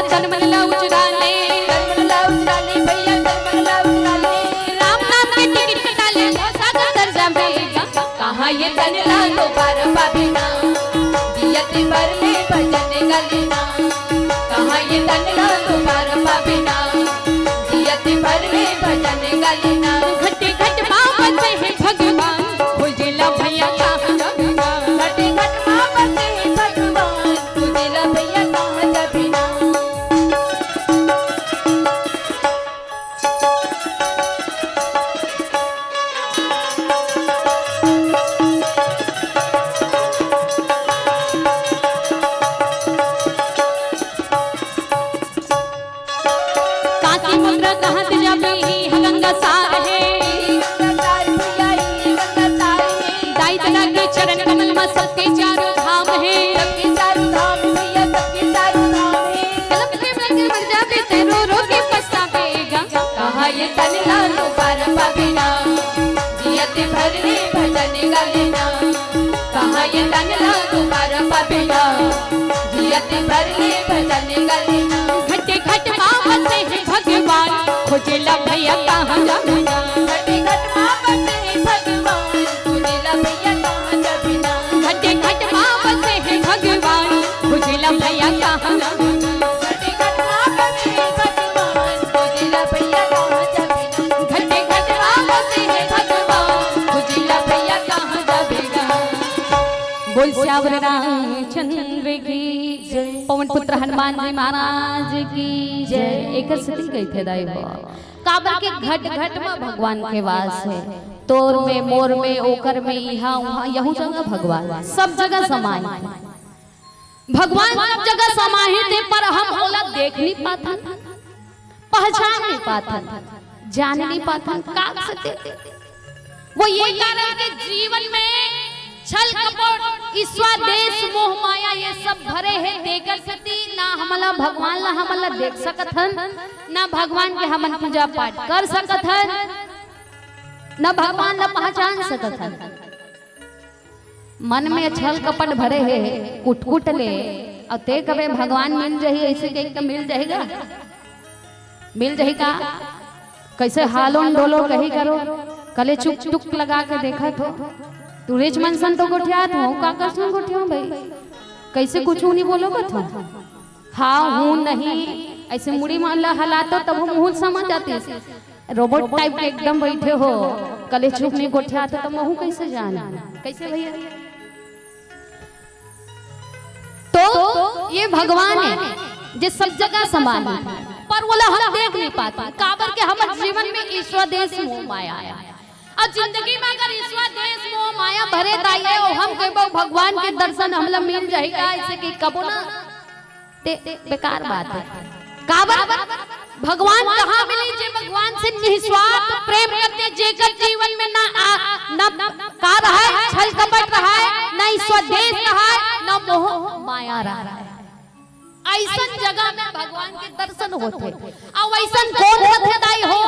तन मन ला उचरा ले, तन मन ला उचरा ले भैया, तन मन ला उचरा ले। राम नाम के टिकट कटा ले, भवसागर तर जाबे गा। कहाँ ये तन ला दोबारा पाबे ना, जियत भर ले भजन गा लेना। कहाँ ये तन ला दोबारा पाबे ना, जियत भर ले भजन गा लेना। घटे घट मा बसे हे भगवान, खोजेला भैया कहाँ जाबे ना। घटे घट मा बसे हे भगवान, खोजेला भैया कहाँ जाबे ना। काशी मथुरा कहाँ ते जाबे, इहाँ गंगा सार हे। दाई ददा के चरण कमल मा सबके चारों धाम हे। सबके चारों धाम भैया, सबके चारों धाम हे। कलम के बन के मर जाबे ते, रो रो के पछताबे गा। कहाँ ये तन ला दोबारा पाबे ना, जियत भर ले भजन गा लेना। कहाँ ये तन ला दोबारा पाबे ना, जियत भर ले भजन गा लेना। घटे घट मा बसे हे भगवान, खोजेला भैया कहाँ जाबे ना। घटे घट मा बसे हे भगवान, खोजेला भैया कहाँ जाबे ना। घटे घट मा बसे हे भगवान, खोजेला भैया कहाँ जाबे ना। घटे घट मा बसे हे भगवान, खोजेला भैया कहाँ जाबे ना। घटे घट मा बसे हे भगवान, खोजेला भैया कहाँ जाबे ना। बोल सियावर रामचंद्र की जय। पवन पुत्र हनुमान जी महाराज की जय। एकर सेती कहिथे दाई हो, काबर के घट घट मा भगवान के वास हे। तोर में, मोर में, ओकर में, इहाँ उहाँ, यहू जगह भगवान, सब जगह समाहित हे। भगवान सब जगह समाहित हे, पर हम ओला देख नइ पाथन, पहचान नइ पाथन, जान नइ पाथन। का सेती? वो ये कारण के जीवन में छल कपट, ईर्ष्या, द्वेष, मोह माया, ये सब भरे हे। तेकर सेती ना हमला भगवान ला हमला देख सकत हन, ना भगवान के हमन पूजा पाठ कर सकत हन, ना भगवान ला पहचान सकत हन। मन में छल कपट भरे हे, कुटकुट ले, अउ ते कबे भगवान मिल जाही, अइसे कहिके मिल जाही गा? मिल जाही का? कइसे हालोन डोलो कही करो, कले चुक टुक लगा के देखत हो। तू रिच मन सन तो गोठियात हो, का कर सन गोठियाव भाई? कइसे कुछू नइ बोलो कथो? हाँ, हूँ, नहीं, अइसे मुड़ी मन ला हलातो तब हम हूँ समझ जाते। रोबोट टाइप के एकदम बइठे हो, कले चुक नइ गोठियात हो, त महूँ कइसे जान? कइसे भैया? तो ये भगवान हे, जे सब जगह समाहित हे, पर ओला हम देख नइ पाथन, काबर के हमर जीवन में ईर्ष्या, द्वेष, मोह माया हे। अउ जिंदगी में अगर ईर्ष्या, द्वेष, मोह माया भरे दाई हे, अउ हम कहिबो भगवान के दर्शन हमला मिल जाही का, अइसे कहि कबो ना। ते बेकार बात हे। काबर? भगवान कहाँ मिलही, जे भगवान से निस्वार्थ प्रेम करथे, जेकर जीवन में ना आ, ना का रहय, छल कपट रहय, ना ईर्ष्या द्वेष रहय, ना मोह माया रहय। अइसन जगह में भगवान के दर्शन होथे। अउ अइसन कोन होथे दाई हो?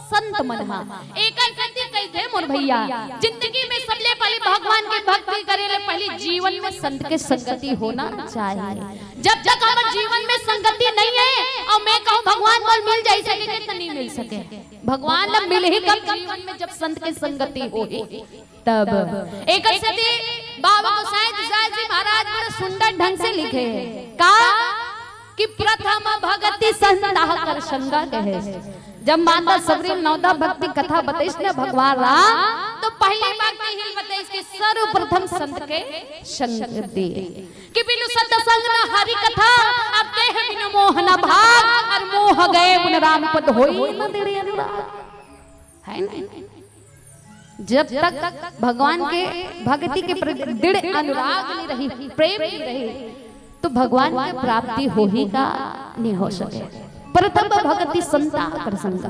संत मन ह। एकर सेती कहिथे मोर भैया, जिंदगी में सबले पहिली भगवान के भक्ति करे ले पहिली जीवन में संत के संगति होना चाहिए। जब तक हमर जीवन में संगति नइ हे अउ मैं कहूँ भगवान मोला मिल जाही, अइसे कहिके त नइ मिल सके। भगवान ला मिलही कब? जीवन में जब संत के संगति होही तब। एकर सेती बाबा गोसाई तुलसीदास जी महाराज बड़ा सुंदर ढंग से लिखे हे। का? कि प्रथम भगति संत ताह कर संगा कहे। जब माता सबरी नवदा भक्ति कथा बतइस न भगवान राम, तो पहिली बात इही ल बतइस कि सर्वप्रथम संत के संगति। कि बिनु सत संग न हरि कथा, अउ देह बिनु मोह न भाग, अउ मोह गए गुन राम पद होई न दृढ़ अनुराग। हे ना? जब तक भगवान के भक्ति के प्रति दृढ़ अनुराग नइ रही, प्रेम नइ रही, तो भगवान के प्राप्ति होही का? नइ हो सके। प्रथम भगति संत ताह कर संगा।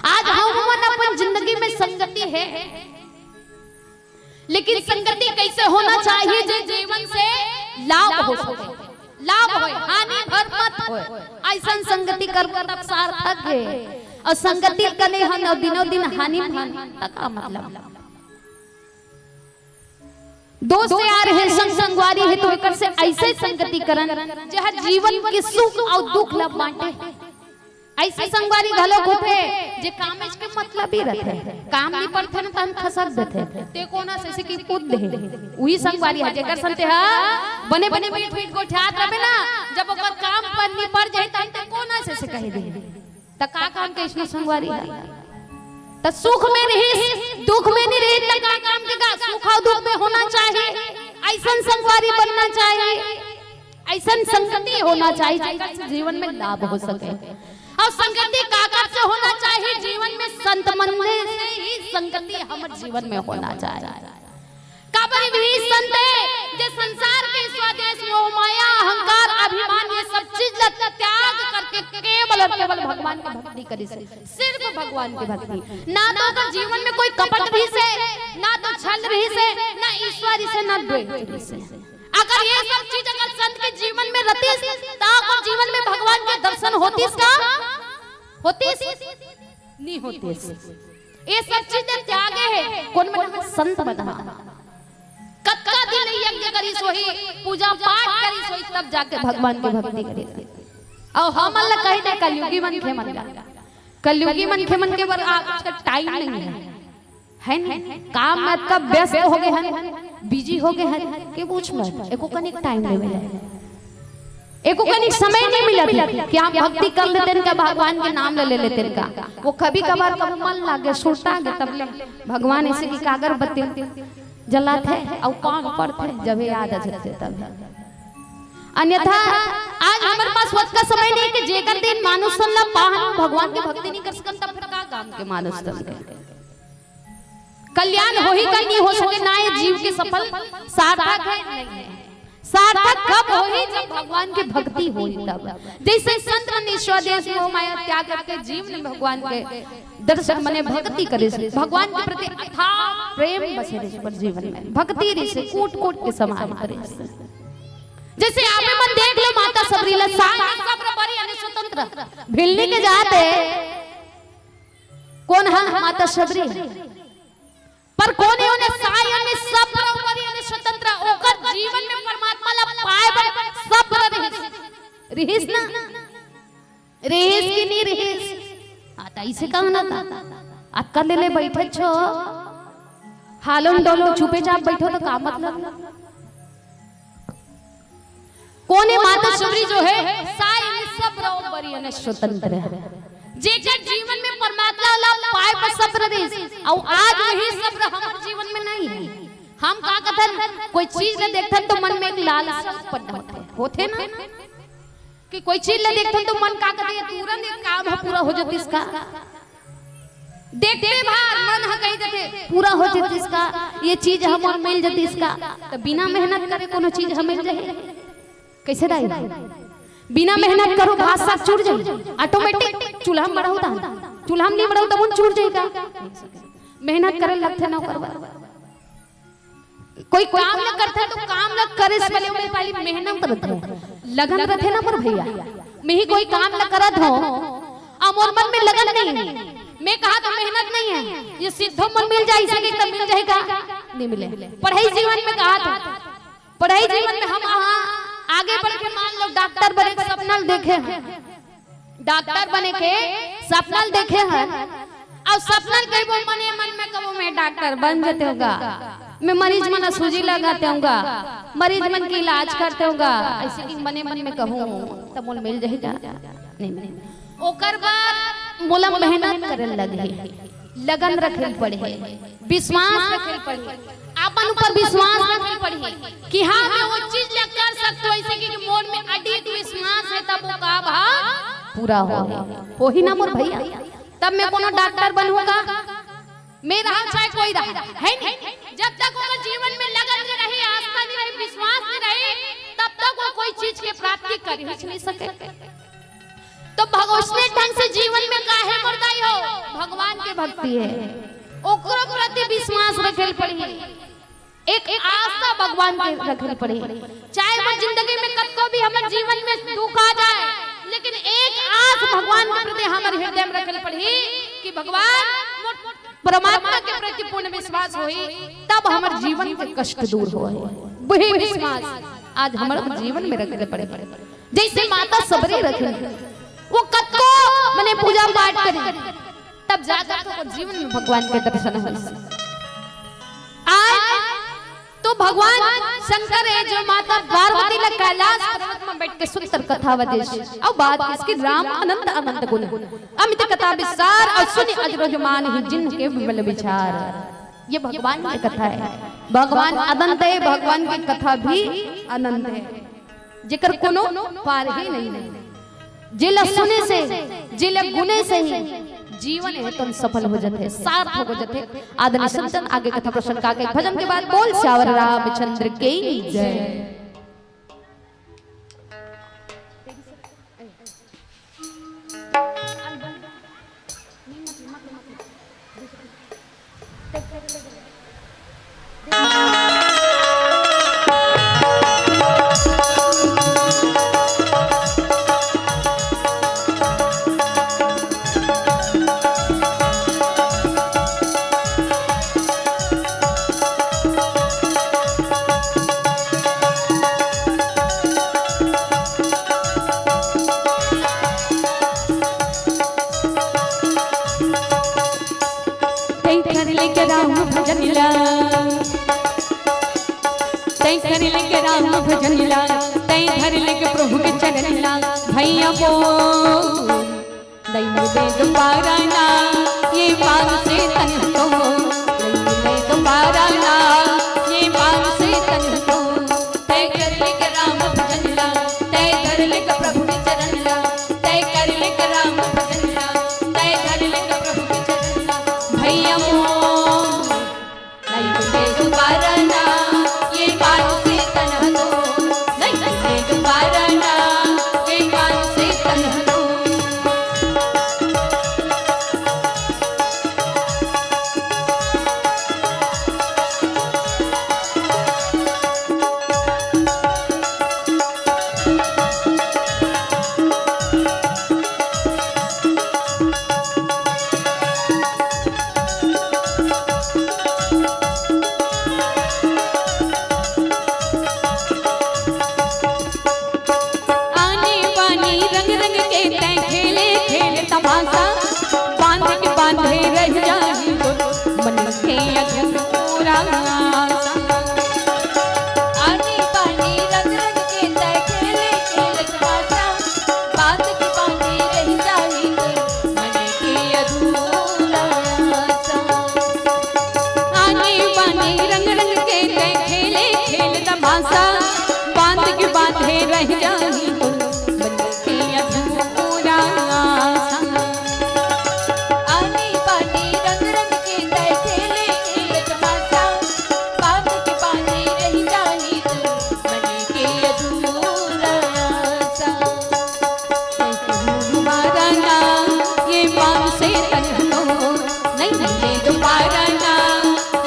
आज हमन अपन जिंदगी में संगति हे, लेकिन संगति कइसे होना चाहिए जे जीवन से लाभ हो सके, लाभ होय, हानि भर मत होय। अइसन संगति करबो तब सार्थक हे, अउ संगति कने हन अउ दिनों दिन हानि हन, त का मतलब? दोस्त यार हे, संग संगवारी हे, तो एकर से अइसे संगति करन, जेह जीवन के सुख अउ दुख ल बांटे। अइसे संगवारी घलोक होथे, जे कामेच के मतलबी रथे, काम निपटथे न, तहन खसक देथे, ते कोन अस अइसे कि पूछ देहे। उही संगवारी ह, जेकर संग तेह बने बने मीठ मीठ गोठियात रहिबे ना, जब ओकर काम पर निपट जाही, तहन ते कोन अस अइसे कहि देहे। त का काम के अइसनो संगवारी ह? त सुख में रिहिस, दुख में नइ रिहिस, त का काम के गा? सुख अउ दुख में होना चाही, अइसन संगवारी बनना चाही, अइसन संगति होना चाही, जेकर से जीवन में लाभ हो सके। अउ संगति काकर से होना चाही? जीवन में संत मन से ही संगति हमर जीवन में होना चाही। काबर इही संत हे, जे संसार के ईर्ष्या, द्वेष, मोह, माया, अहंकार, अभिमान, ये सब चीज ला त्याग करके केवल अउ केवल भगवान के भक्ति करिस हे। सिर्फ भगवान के भक्ति। ना तो ओकर जीवन में कोई कपट रिहिस हे, ना तो छल रिहिस हे, ना ईर्ष्या रिहिस हे, ना द्वेष रिहिस हे। अगर ये सब चीज अगर संत के जीवन में रतिस, त ओकर जीवन में भगवान के दर्शन होतिस का? होतिस? नइ होतिस। ये सब चीज ल त्यागे हे कोन मन? संत मन ह। कतका दिन यज्ञ करिस होही, पूजा पाठ करिस होही, तब जाके भगवान के भक्ति करिस। अउ हमन ल कहि दे, कलयुगी मनखे मन ला, कलयुगी मनखे मन के बर आज का टाइम नइ हे, हे न? काम में अतका व्यस्त हो गे हन, बिजी हो गे हन कि पूछ मत, एको कनिक टाइम नइ मिले। एको कनिक समय नइ मिलत हे कि हम भक्ति कर लेतेन का, भगवान के नाम ल ले लेतेन का। वो कभी कभार कभू मन लागे, सुरता गे, तब ले भगवान अइसे कि कागरबत्ती जलाथे अउ कान पड़थे, जब याद आ जाथे तब। अन्यथा आज हमर पास ओतका समय नइ हे कि जेकर दिन मानुष तन ला पाहन भगवान के भक्ति नइ कर सकन, तब फिर का काम के मानुष तन के? कल्याण होही का नइ हो सके, ना ये जीव के सफल सार्थक हे, नइ हे। सार्थक कब होही? जब भगवान के भक्ति होही तब। जइसे संत मन ईर्ष्या, द्वेष, मोह, माया त्याग करके जीवन में भगवान के दर्शन मने भक्ति करिस, भगवान के प्रति अथाह प्रेम बसे रिहिस ओकर जीवन में, भक्ति रिहिस, कूट कूट के समाहित रिहिस। जइसे आप मन देख लो माता सबरी ला, साय सबर बरी अने स्वतंत्र, भिलनी के जात हे। कोन ह? माता सबरी। पर कोन हे ओने साय अने सबर बरी अने स्वतंत्र? ओकर जीवन में परमात्मा ला पाए बर सबर रिहिस, रिहिस ना? रिहिस कि नइ रिहिस? हाँ, त अइसे कहना था, अतका ले ले बइठे छो, हालो न डोलो, चुपे चाप बइठो, त का मतलब? कोन हे? माता सबरी जो हे, साय अने सबर बरी अने स्वतंत्र हे। जेकर जीवन में परमात्मा ला पाए बर सबर रिहिस, अउ आज वही सबर हमर जीवन में नइ हे। हम का कथन, कोई चीज ला देखथन तो मन में एक लालसा उत्पन्न होथे, होथे ना? कि कोई चीज ला देखथन तो मन का कथे, तुरंत ये काम ह पूरा हो जतिस का? देखते भर मन ह कहि देथे, पूरा हो जतिस का, ये चीज ह मोर मिल जतिस का। त बिना मेहनत करे कोनो चीज ह मिल जाही? कइसे दाई? बिना मेहनत करो, भात साग चुर जाही, ऑटोमेटिक। चूल्हा म बढ़ाहू त, चूल्हा म नइ बढ़ाहू त मन चुर जाही का? मेहनत करे लगथे ना ओकर बर। कोई काम ल करथे त काम ल करे से पहले ओमे पहली मेहनत रथे, लगन रथे ना मोर भइया। मैं ही कोई काम ल करत हंव, अउ मोर मन में लगन नइ हे, मैं कहत हंव मेहनत नइ हे, ये सीधो मन मिल जाही, अइसे कहि त मिल जाही का? नइ मिले। पढ़ई जीवन में कहत हंव, पढ़ई जीवन में हम ह आगे बढ़ के मान लो डॉक्टर बने के सपना ल देखे हन, डॉक्टर बने के सपना ल देखे हन, अउ सपना ल कहिबो मने मन में कबो मैं डॉक्टर बन जतेंव गा, मैं मरीज मन ला सूजी लगातेंव गा, मरीज मन के इलाज करतेंव गा, अइसे कहि मने मन में कहूं त मोला मिल जाही का? नइ मिले। ओकर बर मोला मेहनत करे ल लगही, लगन रखे ल पड़ही, विश्वास रखे ल पड़ही, अपन ऊपर विश्वास रखे ल पड़ही कि हाँ, मैं वो चीज ला कर सकथंव, अइसे कहि मोर में अडिग विश्वास हे, तब वो काम ह पूरा होही। होही ना मोर भइया? तब मैं कोनो डॉक्टर बनहूं का? मैं रहंव चाहे कोई रहय, हे नहीं? जब तक ओकर जीवन में लगन नइ रही, आस्था नइ रही, विश्वास नइ रही, तब तक वो कोई चीज के प्राप्ति कर ही नइ सके। त भग-, ओइसने ढंग से जीवन में का हे मोर दाई हो, भगवान के भक्ति हे, ओकरो प्रति विश्वास रखे ल पड़ही, एक आस्था भगवान के रखे ल पड़ही। चाहे हमर जिंदगी में कतको भी हमर जीवन में दुख आ जाए, लेकिन एक आस भगवान के प्रति हमर हृदय में रखे ल पड़ही कि भगवान मोर परमात्मा के प्रति पूर्ण विश्वास होही, तब हमर जीवन के कष्ट दूर होही। वही विश्वास आज हमर जीवन में रखे पड़े। जैसे माता सबरी रथे, वो कतको मने पूजा पाठ करे, तब जाकर के वो जीवन में भगवान के दर्शन होही। आज तो भगवान शंकर हे जो माता पार्वती ला कैलाश पर्वत में बैठ के सुंदर कथा बतेस। अउ बात इसकी राम अनंत अनंत गुण, अमित कथा विस्तार, अउ सुनि अजरज मानहि जिनके विमल विचार। ये भगवान की कथा हे। भगवान अनंत हे, भगवान की कथा भी अनंत हे, जेकर कोनो पार ही नहीं हे। जेला सुने से, जेला गुने से ही जीवन हे तन सफल हो जाथे, सार्थक हो जाथे। आदरणीय संतन आगे कथा प्रसंग का के भजन के बाद बोल सियावर रामचंद्र के जय। तैं धर ले के राम भजन ला, तैं धर ले के राम भजन ला, तैं धर ले के प्रभु के चरण ला, भैया बोल। नहीं मिले दोबारा ना ये मानुष तन को, नहीं मिले दोबारा ना ये मानुष तन को। तैं कर ले के राम भजन ला, तैं धर ले के प्रभु के चरण ला, तैं कर ले के राम भजन ला, तैं धर ले के प्रभु के चरण ला। भैया मोर, नहीं मिले दोबारा ना ये मानुष तन को, नहीं मिले दोबारा ना ये मानुष तन को। आनी बानी रंग रंग के तैं खेले खेल तमाशा, बांध के बांधे रह जाही तो मन के अधूरा आशा। आनी बानी रंग रंग के तैं खेले खेल तमाशा, बांध के बांधे रह जाही तो मन के अधूरा आशा। आनी बानी रंग रंग के तैं खेले खेल तमाशा, बांध के बांधे रह जाही तो मन के अधूरा आशा। आनी बानी रंग रंग के तैं खेले खेल तमाशा, बांध के बांधे रह जाही तो मन के अधूरा आशा। दोबारा ना ये मानुष तन को, नहीं मिले दोबारा ना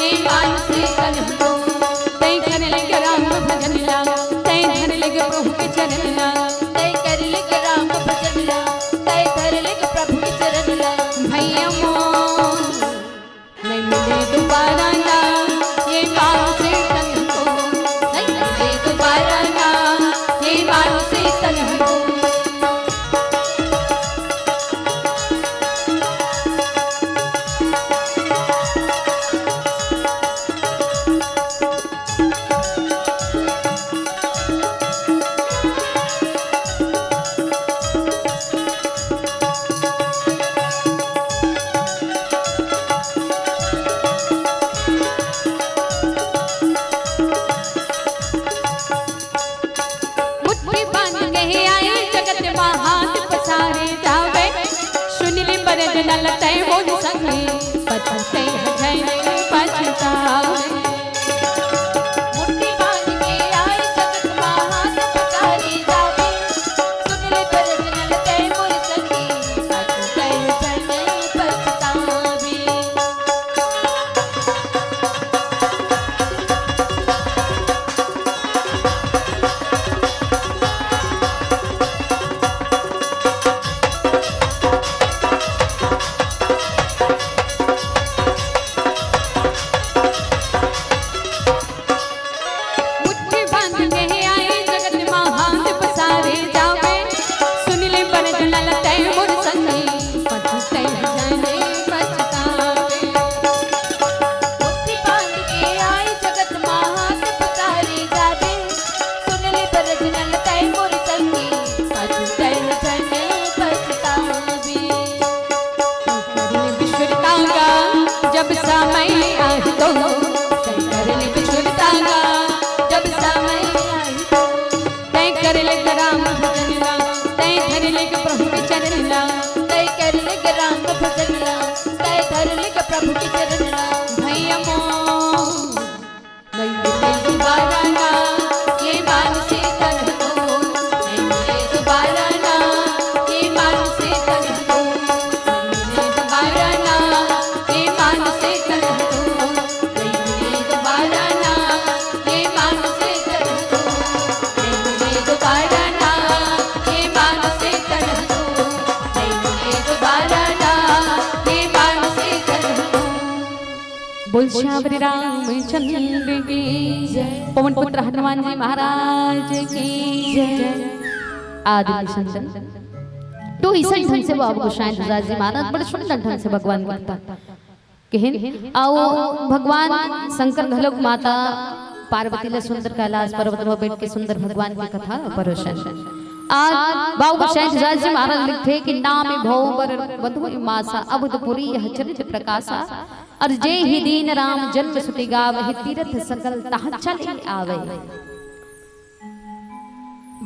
ये मानुष तन को। तैं कर ले के राम भजन ला, तैं धर ले के प्रभु के चरण ला, तैं कर ले के राम भजन ला, तैं धर ले के प्रभु के चरण ला। भैया मोर, नहीं मिले दोबारा ना ये मानुष तन को, नहीं मिले दोबारा ना ये मानुष तन को। मुट्ठी बांध के आए जगत मा हाथ पसारे जावे, सुन ले बरज नल तै मोर संगी, पछते जन पछतावे। मुट्ठी बांध के आए जगत मा हाथ पसारे जावे, सुन ले बरज नल तै मोर संगी, पछते जन पछतावे। बोल श्यावरी रामचंद्र की जय। पवन पुत्र हनुमान जी महाराज की जय। आदि संतन तो इसन ढंग से बाबा गोसाई तुलसीदास जी महाराज बड़े सुंदर ढंग से भगवान के भक्ता कहिन। अउ भगवान शंकर घलोक माता पार्वती ला सुंदर कैलाश पर्वत में बैठ के सुंदर भगवान की कथा परोसन। आज बाबा गोसाई तुलसीदास जी महाराज लिखथे कि नाम भव बर बधु मासा अवधपुरी यह चरित प्रकाशा। और जे ही दीन राम जन्म सुति गावहि तीरथ सकल तहाँ चले आवे।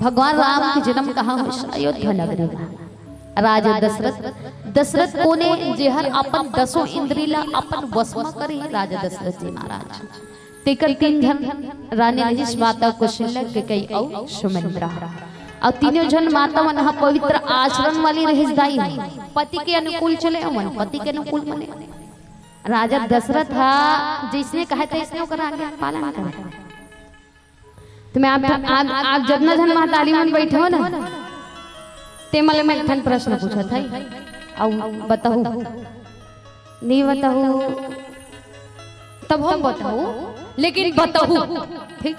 भगवान राम के जन्म कहाँ होइस? अयोध्या नगरी में। राजा दशरथ, दशरथ कोने जेहर अपन दसों इंद्री ला अपन वश में करे राजा दशरथ जी महाराज। तेकर तीन झन रानी रहिस, माता कौशल्या, कैकेयी अउ सुमित्रा। अउ तीनों झन माता मन ह पवित्र आचरण वाली रहिस दाई। पति के अनुकूल चले, मन पति के अनुकूल बने। राजा दशरथ हा जइसने कहे तइसने ओकर आज्ञा पालन करे। तो मैं आप, आप, आप जतना झन महतारी मन बैठे हो ना, ते मन ले मैं एक ठन प्रश्न पूछत हई, अउ बताहू, नहीं बताहू, तब हम बताहू, लेकिन बताहू, ठीक?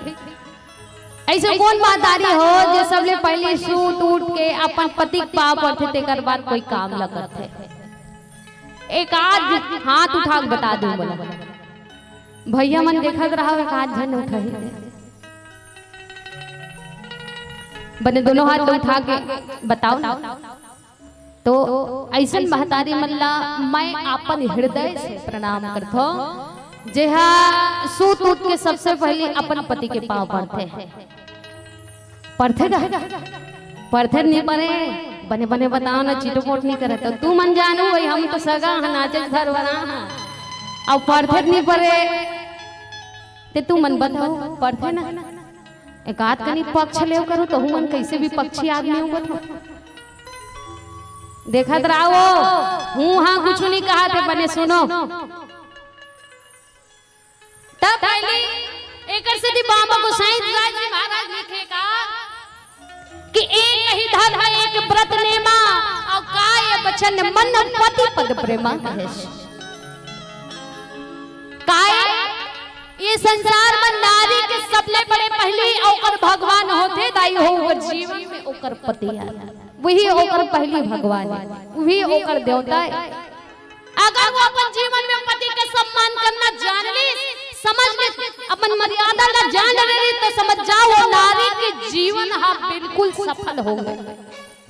ऐसे कौन महतारी हो जे सबले पहले सूत उठ के अपन पति के पाँव पड़थे, तेकर बाद कोई काम ल करथे? एक आध हाथ उठा के बता दो बोला। भैया मन देखत रहा, एक आध झन उठाही। बने दोनों हाथ उठा के बताओ ना। तो ऐसन महतारी मन ला मैं अपन हृदय से प्रणाम करथो, जेहा सूत उठ के सबसे पहले अपन पति के पाँव पड़थे। पढ़थे का? पढ़थे नहीं पढ़े, बने बने बताओ ना, चिटपोट नहीं करे। तो तू मन जानू भाई, हम तो सगा हन, नाचे घर बना हन। अब पढ़थे नहीं पढ़े, ते तू मन बताओ, पढ़थे ना? एक आध कनी पक्ष लेव करो, तो हूँ मन कैसे विपक्षी आदमी हूँ बताओ। देखत रहो, हूँ हाँ कुछ नहीं कहा थे, बने सुनो। तब पहली एकर सेती बाबा गोसाई तुलसीदास जी महाराज लिखे का कि एक ही धर्म एक व्रत नेमा, अउ काय बचन मन पति पद प्रेमा कहेस। काय ये संसार में नारी के सबले बड़े पहली ओकर भगवान होथे, दाई हो ओकर जीवन में ओकर पति आय, वही ओकर पहली भगवान आय, वही ओकर देवता आय। अगर वो अपन जीवन में पति के सम्मान करना जान ली, समझ ले, अपन मर्यादा ला जान ले, तो समझ जाओ, वो नारी के जीवन हा बिल्कुल सफल हो गए,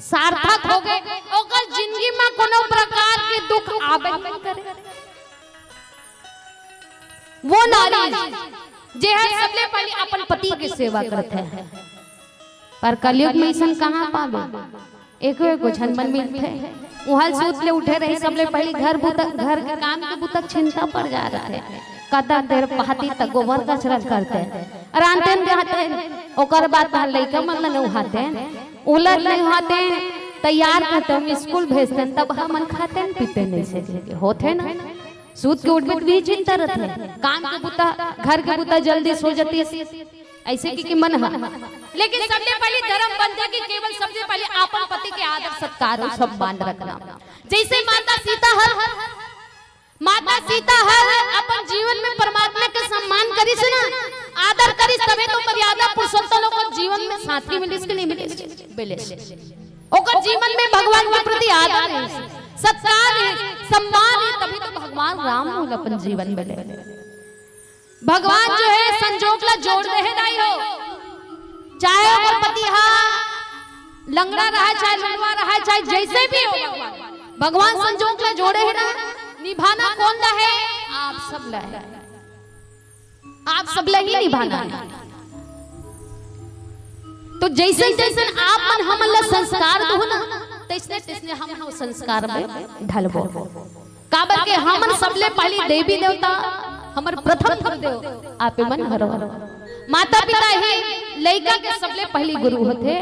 सार्थक हो गए, ओकर जिंदगी में कोनो प्रकार के दुख आबे नहीं करे। वो नारी जे है सबले पहले अपन पति के सेवा करत है, पर कलयुग में ऐसन कहाँ पाबे? एको एको झन मन मिलथे। उहल सूत ले उठे रही, सबले पहली घर बुता, घर के काम के बुता चिंता पड़ जा रहे। कतक देर पहाती तक गोबर कचरा करते, रांधते रहते, ओकर बाद तहार लइका मन ल नहाते, उलर नहाते, तैयार करते, हम स्कूल भेजते, तब हमन खाते न पीते नहीं से होते ना। सूत के उठबे त भी चिंता रथे, काम के बुता, घर के बुता जल्दी सो जतिस, ऐसे कि, कि मन ह। लेकिन सबले पहले धर्म बनथे कि केवल सबले पहले अपन पति के आदर सत्कार अउ सम्मान रखना। जैसे माता सीता हर, माता सीता हर अपन जीवन में परमात्मा के सम्मान करिस ना, आदर करिस, तभे तो मर्यादा पुरुषोत्तम ओकर जीवन में साथी मिलिस कि नहीं मिलिस? मिलिस। ओकर जीवन में भगवान के प्रति आदर है, सत्कार है, सम्मान है, तभी तो भगवान राम मोला अपन जीवन में ले। भगवान जो है संजोग ला जोड़ दे है दाई हो, चाहे ओकर पति हा लंगड़ा रहा, चाहे लुलवा रहा, चाहे जैसे भी हो, भगवान, भगवान संजोग ला जोड़े है ना। निभाना कोन ला है? आप सब ला है। आप सब ला ही निभाना है। तो जैसे जैसे आप मन हमन ला संस्कार दो ना, तैसने तैसने हम हो संस्कार में ढलबो। काबर के हमन सबले पहली देवी देवता, हमर प्रथम गुरुदेव आपे मन हरो। माता पिता ही लइका के सबले पहली गुरु होथे,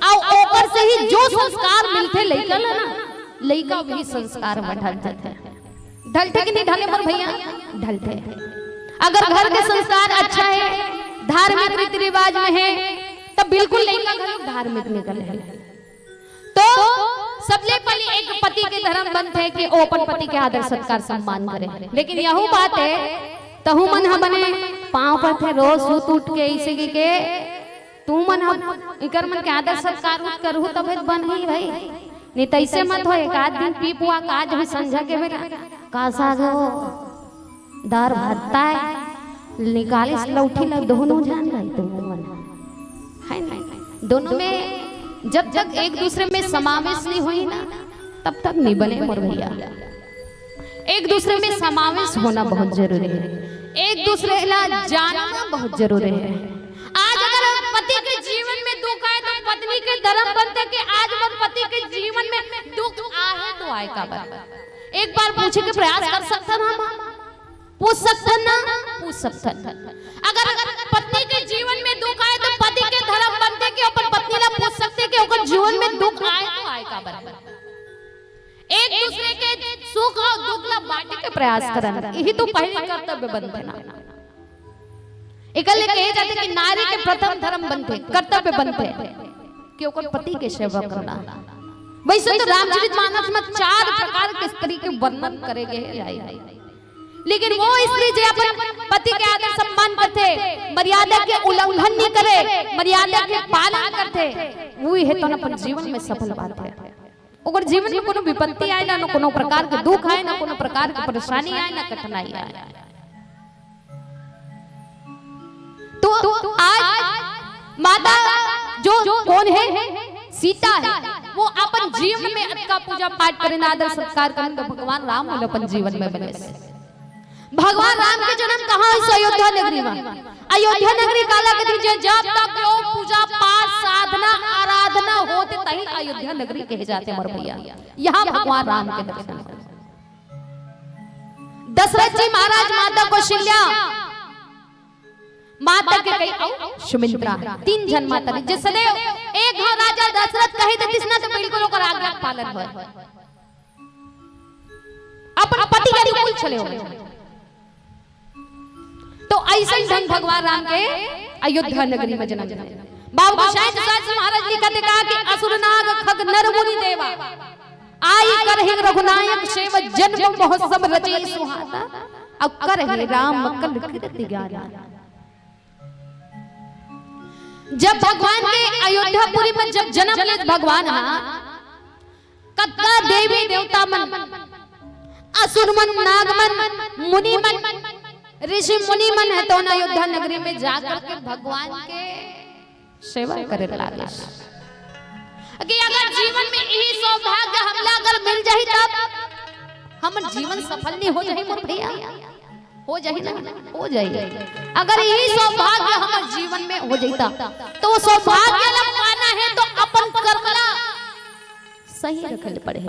अउ ओकर से ही जो संस्कार मिलथे लइका ला ना, लइका वही संस्कार में ढल जाथे। ढलथे कि नहीं ढले मोर भैया? ढलथे। अगर घर के संस्कार अच्छा है, धार्मिक रीति रिवाज में है, तब बिल्कुल लइका घलो धार्मिक निकले है। तो सबले पहले एक पति के धर्म बनथे कि ओ अपन पति के आदर सत्कार सम्मान करे। लेकिन यहू बात है, तहू मन ह बने पाँव पड़थे रोज सुत उठ के, अइसे कहिके तू मन ह इकर मन के आदर सत्कार उत करहू तभे तो बनही भाई। नहीं तो अइसे मत हो, एक आध दिन पी पुआ का आज भी संझा के बेरा का साग हो, दार भात ताय निकालिस लौठी ला दोनों जान गए तुम मन, है ना? दोनों में जब तक एक दूसरे में समावेश नहीं होई ना, तब तक नहीं बने मोर भैया। एक दूसरे में समावेश होना बहुत जरूरी है, एक दूसरे ला जानना बहुत जरूरी है। आज अगर पति के जीवन में दुख आए तो पत्नी के धर्म बनथे कि आज मोर पति के जीवन में दुख आहे तो आए काबर? एक बार पूछे के प्रयास कर सकथन हम, पूछ सकथन ना? पूछ सकथन। अगर पत्नी के जीवन में दुख आए तो पति के धर्म बनथे कि अपन पत्नी ला पूछ सकथे कि ओकर जीवन में दुख आए तो आए काबर? एक दूसरे के सुख अउ दुख ला बांटे के प्रयास करन, यही तो पहली कर्तव्य बनथे ना। एकर ले कहे जाथे कि नारी के प्रथम धर्म बनथे, कर्तव्य बनथे कि ओकर पति के सेवा करना। वैसे तो रामचरित मानस में चार प्रकार के स्त्री के वर्णन करे गए हे, लेकिन वो स्त्री जे अपन पति के आदर सम्मान करथे, मर्यादा के उल्लंघन नहीं करे, मर्यादा के पालन करथे, वो हे तो अपन जीवन में सफल बात है। ओकर जीवन में कोनो विपत्ति आए ना, ना कोनो प्रकार के दुख आए, ना कोनो प्रकार के परेशानी आए, ना कठिनाई आए। तो आज माता जो कोन हे, सीता हे, वो अपन जीवन में अतका पूजा पाठ करिन, आदर सत्कार करिन, तो भगवान राम ओला अपन जीवन में बनिस। भगवान राम के जन्म कहाँ होइस? अयोध्या नगरी में। अयोध्या नगरी काला कथे? जे जब तक लोग पूजा पाठ, साधना, आराधना होथे, तही अयोध्या नगरी कहे जाथे मोर भैया। यहाँ भगवान राम के दर्शन होइस। दशरथ जी महाराज, माता कौशल्या, माता कैकेयी अउ सुमित्रा, तीन झन माता रहिस। जे सदैव एक घांव राजा दशरथ कहे देतिस ना, तो बिल्कुल ओकर आज्ञा पालन होय। अपन पति के अनुकूल चले होय। तो अइसन ढंग भगवान राम के अयोध्या नगरी में जन्म लेना। बाबू गोसाई तुलसीदास जी महाराज लिखथे का कि असुर नाग खग नर मुनि देवा, आई करहिं रघुनायक सेवा, जन्म मोह सब रचे सुहाता, अउ करहिं राम कल कीरति ज्ञाना। जब भगवान के अयोध्यापुरी में जब जन्म लेस भगवान हा, कतका देवी देवता मन, असुर मन, नाग मन, मुनि मन, ऋषि मुनि मन हे तो अयोध्या नगरी में जाकर के भगवान के सेवा करे लागिस। कि अगर जीवन में यही सौभाग्य हमला अगर मिल जाही तब हमर जीवन सफल नहीं हो जाही मोर भैया। हो जाही ना, हो जाही। अगर यही सौभाग्य हमर जीवन में हो जाही तब, तो वो सौभाग्य ला पाना हे तो अपन कर्म ला सही रखे ल पड़ही,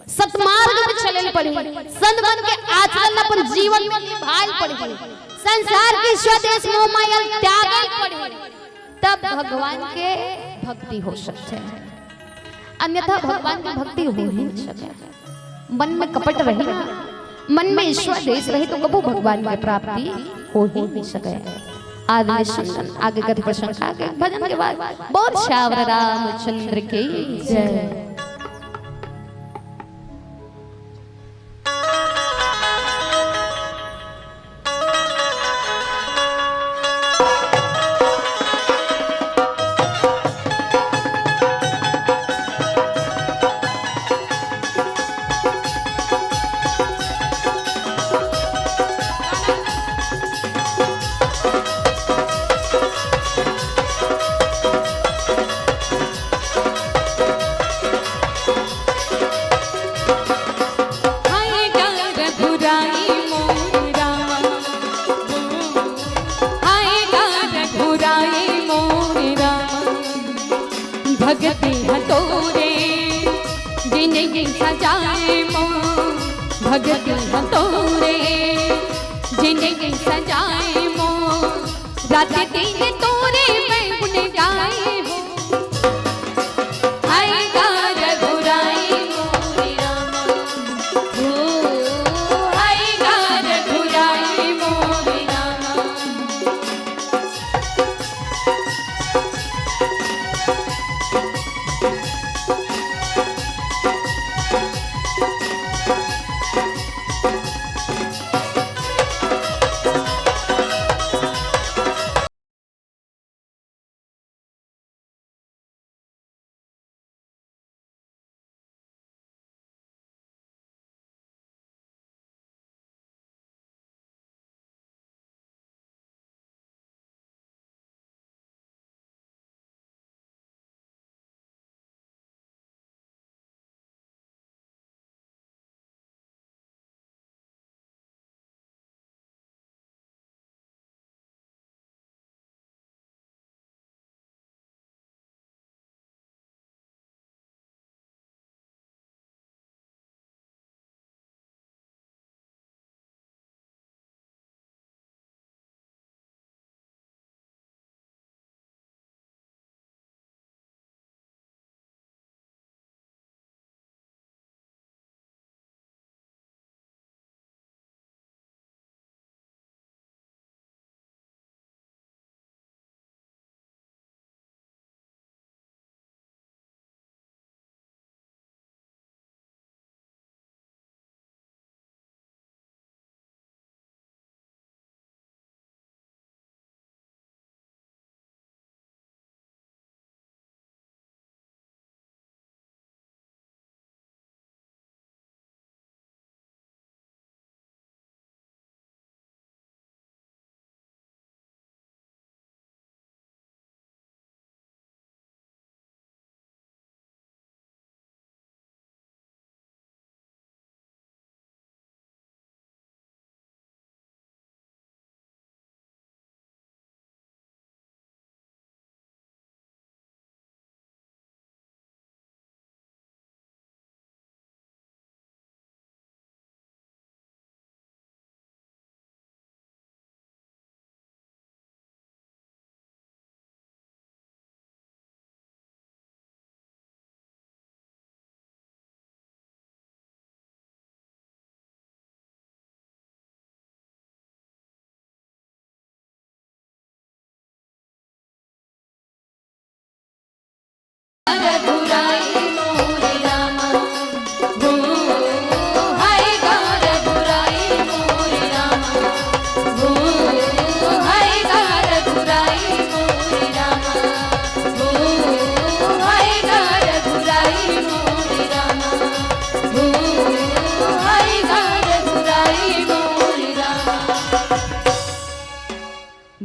सतमार्ग में चले ल पड़ही, संत मन के आचरण ल अपन जीवन में निभाए ल पड़ही, संसार के स्वदेश मोह माया ल त्यागे ल पड़ही, तब भगवान के भक्ति हो सकथे। अन्यथा भगवान के भक्ति हो ही नहीं सके। मन में कपट रही ना, मन में ईश्वर द्वेष रही तो कबू भगवान के प्राप्ति हो ही नहीं सके। आदि निश्चिंतन आगे कथि प्रसंग आगे भजन के बाद बोल श्यावर रामचंद्र की जय। हाय गा रघुराई मोर रामा, हाय गा रघुराई मोर रामा, भगती ह तोरे जिनगी सजाए मोर, भगती ह तोरे जिनगी सजाए मोर, रात दिन तोरे मैं गुण गाए हो। हाय गा रघुराई मोरे रामा, ओ, हाय गा रघुराई मोरे रामा।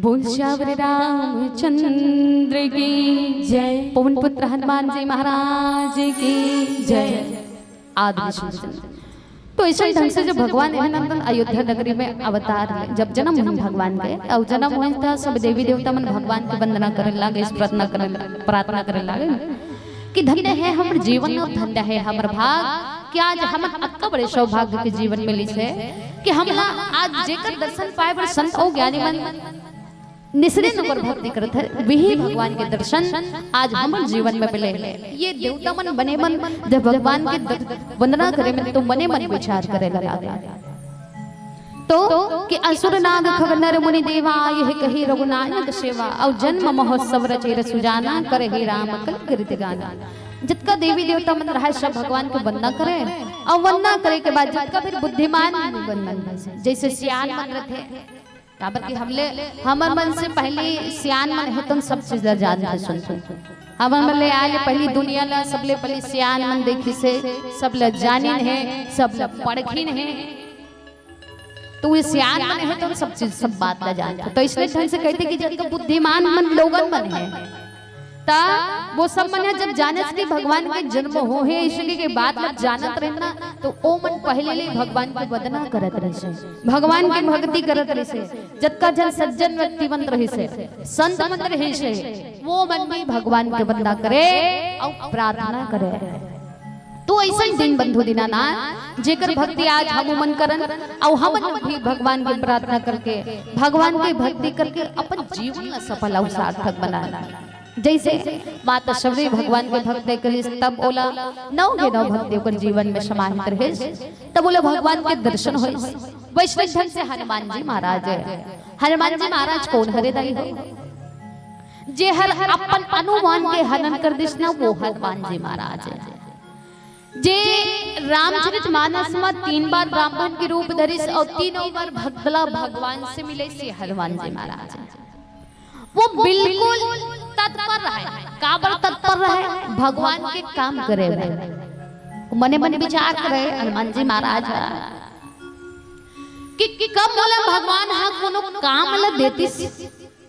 बोल सियावर रामचंद्र की जय। पवन पुत्र हनुमान जी महाराज की जय। आदि विष्णु जन। तो ऐसे ढंग से जब भगवान हे नंदन अयोध्या नगरी में अवतार ले, जब जन्म होइस भगवान के, अउ जन्म होइस त सब देवी देवता मन भगवान के वंदना करे लागे, प्रार्थना करे, प्रार्थना करे लागे कि धन्य हे हमर जीवन अउ धन्य हे हमर भाग कि आज हमन अतका बड़े सौभाग्य के जीवन मिलिस हे कि हमला आज जेकर दर्शन पाए बर संत अउ ज्ञानी मन निसरे नंबर भक्ति करत हे, वही भगवान के दर्शन आज हमर जीवन में मिले हे। ये देवता मन बने मन जब भगवान के द-, वंदना करे में तो मने मन विचार करे लगा। तो कि असुर नाग खग नर मुनि देवा, यह कही रघुनायक सेवा, अउ जन्म महोत्सव रचे रसु जाना, करहि राम कल कृति गाना। जितका देवी देवता मन रहे सब भगवान के वंदना करे, अउ वंदना करे के बाद जितका फिर बुद्धिमान मन, जैसे सियान मन रथे, काबर कि हमले, हमर मन से पहली सियान मन हे, तो सब चीज ला जानथे, सुनथे। हमर मन ले आए ले पहली दुनिया ला, सबले पहली सियान मन देखिस हे, सब ला जानिन हे, सब ला परखिन हे। तो ये सियान मन हे, तो सब चीज, सब बात ला जानथे। तो इसने ढंग से कहथे कि जब तो बुद्धिमान मन लोगन मन हे, त वो सब मन हे जब जानत कि भगवान के जन्म होहे, अइसे के बात ला जानत रहे ना, तो ओ मन पहले ले भगवान के वंदना करत रहिस हे, भगवान के भक्ति करत रहिस हे। जतका झन सज्जन व्यक्ति मन रहिस हे, संत मन रहिस हे, वो मन भी भगवान के वंदना करे अउ प्रार्थना करे। तो ऐसा ही दीनबंधु दीनानाथ, जेकर भक्ति आज हमू मन करन, अउ हमन भी भगवान के प्रार्थना करके, भगवान के भक्ति करके अपन जीवन ला सफल अउ सार्थक बनान। जैसे माता शबरी भगवान के भक्ति करिस, तब ओला नौ के नौ भक्ति ओकर जीवन में समाहित रहिस, तब ओला भगवान के दर्शन होइस। वैष्णव ढंग से हनुमान जी महाराज हे। हनुमान जी महाराज कोन हरे दाई हो? जे हर अपन हनुमान के हनन कर दिस ना, वो हनुमान जी महाराज हे। जे रामचरित मानस में तीन बार ब्राह्मण के रूप धरिस अउ तीनों बार भगला भगवान से मिले, से हनुमान जी महाराज हे। वो बिल्कुल तत्पर रहे। काबर तत्पर रहे? भगवान के काम करे बर। मने मन विचार करे हनुमान जी महाराज ह कि, कि कब मोला भगवान ह कोनो काम ल देतिस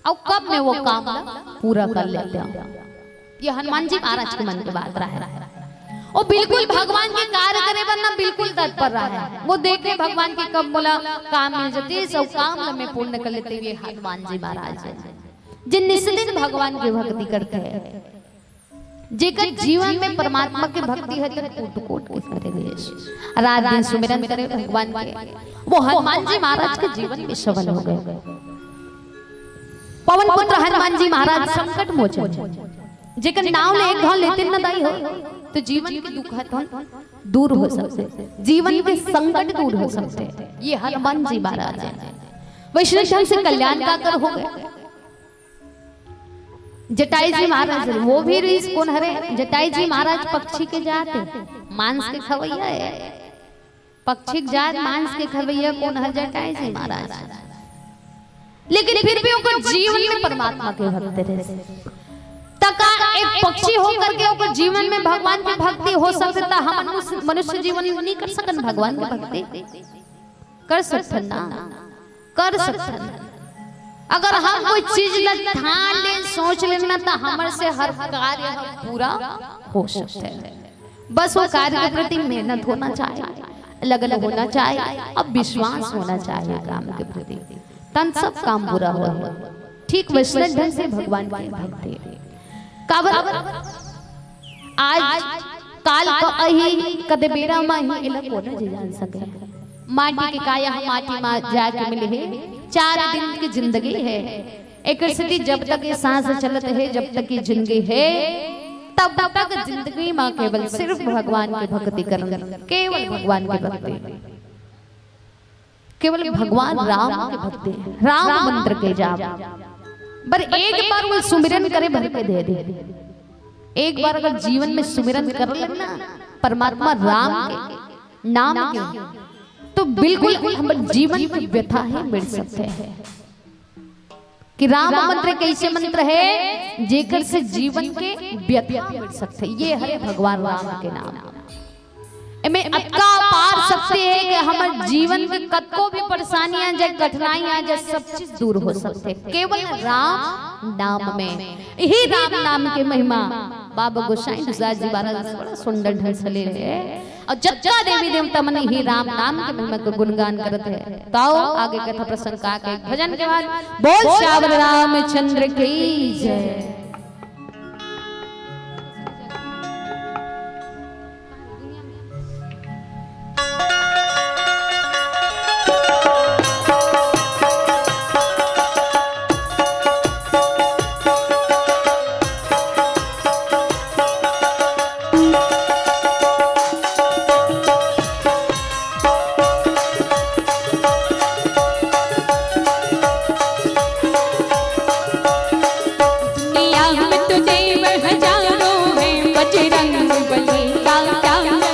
अउ कब मैं वो काम ल पूरा कर लेते हूँ। ये हनुमान जी महाराज के मन के बात रहे। वो बिल्कुल भगवान के कार्य करे बर ना बिल्कुल तत्पर रहे। वो देखे भगवान के कब मोला काम मिल जातिस, सब काम ल मैं पूर्ण कर लेते हुए हनुमान जी महाराज हे, जे निस्दिन भगवान के भक्ति करथे। जेकर जीवन में परमात्मा के भक्ति हे, त कोट कोट के करे हे, रात दिन सुमिरन करे भगवान के, वो हनुमान जी महाराज के जीवन में सफल हो गए। पवन पुत्र हनुमान जी महाराज संकट मोचन, जेकर नाम ले एक घाव लेते न दाई हो, तो जीवन के दुख हर दूर हो सकथे, जीवन के संकट दूर हो सकथे। ये हनुमान जी महाराज हे। वैष्णव ढंग से कल्याण काकर हो गए। जटाई जी महाराज, वो भी रहिस कोन हरे? जटाई जी महाराज पक्षी के जात हे, मांस के खवैया हे। पक्षी के जात, मांस के खवैया कोन हर? जटाई जी महाराज। लेकिन फिर भी ओकर जीवन में परमात्मा के भक्त रहे। त का एक पक्षी होकर के ओकर जीवन में भगवान के भक्ति हो सकथे, त हमन मनुष्य, मनुष्य जीवन में नहीं कर सकन भगवान के भक्ति? कर सकथन ना, कर सकथन। अगर हम कोई चीज ल ठान लेन, सोच लेन ना, त हमर से हर कार्य ह पूरा हो सकथे। बस वो कार्य के प्रति मेहनत होना चाहिए, लगन होना चाहिए, अब विश्वास होना चाहिए काम के प्रति, तब सब काम पूरा होही। ठीक वैसने ढंग से भगवान के भक्ति। काबर आज काल का अही, कदे बेरा म ही, एला कोनो नइ जान सके। माटी के काया ह माटी म जाके मिले हे, चार दिन के जिंदगी हे। एकर सेती जब तक ये सांस चलत हे, जब तक ये जिंदगी हे, तब तक जिंदगी म केवल सिर्फ भगवान के भक्ति करन, केवल भगवान के भक्ति। केवल भगवान राम के भक्ति, राम मंत्र के जाप। बर एक बार वो सुमिरन करे भर के दे दे। एक बार अगर जीवन में सुमिरन कर लेना परमात्मा राम के नाम के, तो बिल्कुल हमर जीवन के व्यथा हे मिट सकथे। कि राम मंत्र एक ऐसे मंत्र हे, जेकर से जीवन के व्यथा मिट सकथे। ये हरे भगवान राम के नाम। एमे अतका अपार शक्ति हे कि हमर जीवन के कतको भी परेशानी आ जाए, कठिनाई आ जाए, सब चीज दूर हो सकथे केवल राम नाम में। इही राम नाम के महिमा बाबा गोसाई तुलसीदास जी महाराज बड़ा सुंदर ढंग से ले रहे हे। अउ जतका देवी देवता मन इही राम नाम के महिमा के गुणगान करत हे। त आगे कथा प्रसंग का के भजन के बाद बोल सियावर रामचंद्र की जय। दुनिया में तो देव हजारों हैं, बजरंग बली का क्या कहना।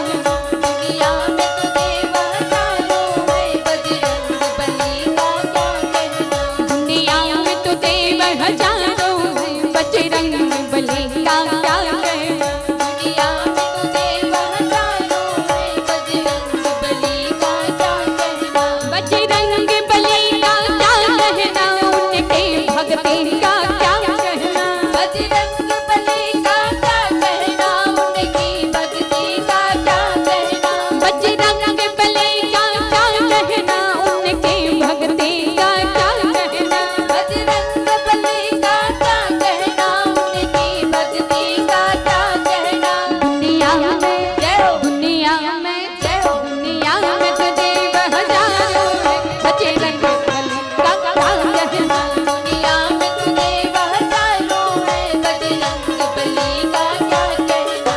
दुनिया में तो देव हजारों हैं, बजरंग बली का क्या कहना। दुनिया में तो देव हजारों हैं, बजरंग बली का क्या कहना। दुनिया में तो देव हजारों हैं, बजरंग बली का क्या कहना। बजरंग बली का क्या कहना, उनके भक्ति का क्या कहना। बजरंग बली का क्या कहना, उनकी भक्ति का क्या कहना। बजरंग बली का क्या कहना, उनकी भक्ति का क्या कहना। बजरंग बली का क्या कहना, उनकी भक्ति का क्या कहना। दुनिया में, जय हो। दुनिया में, जय हो। दुनिया में तो देव हजारों हैं, बजरंग बली का क्या कहना। दुनिया में तो देव हजारों हैं, बजरंग बली का क्या कहना।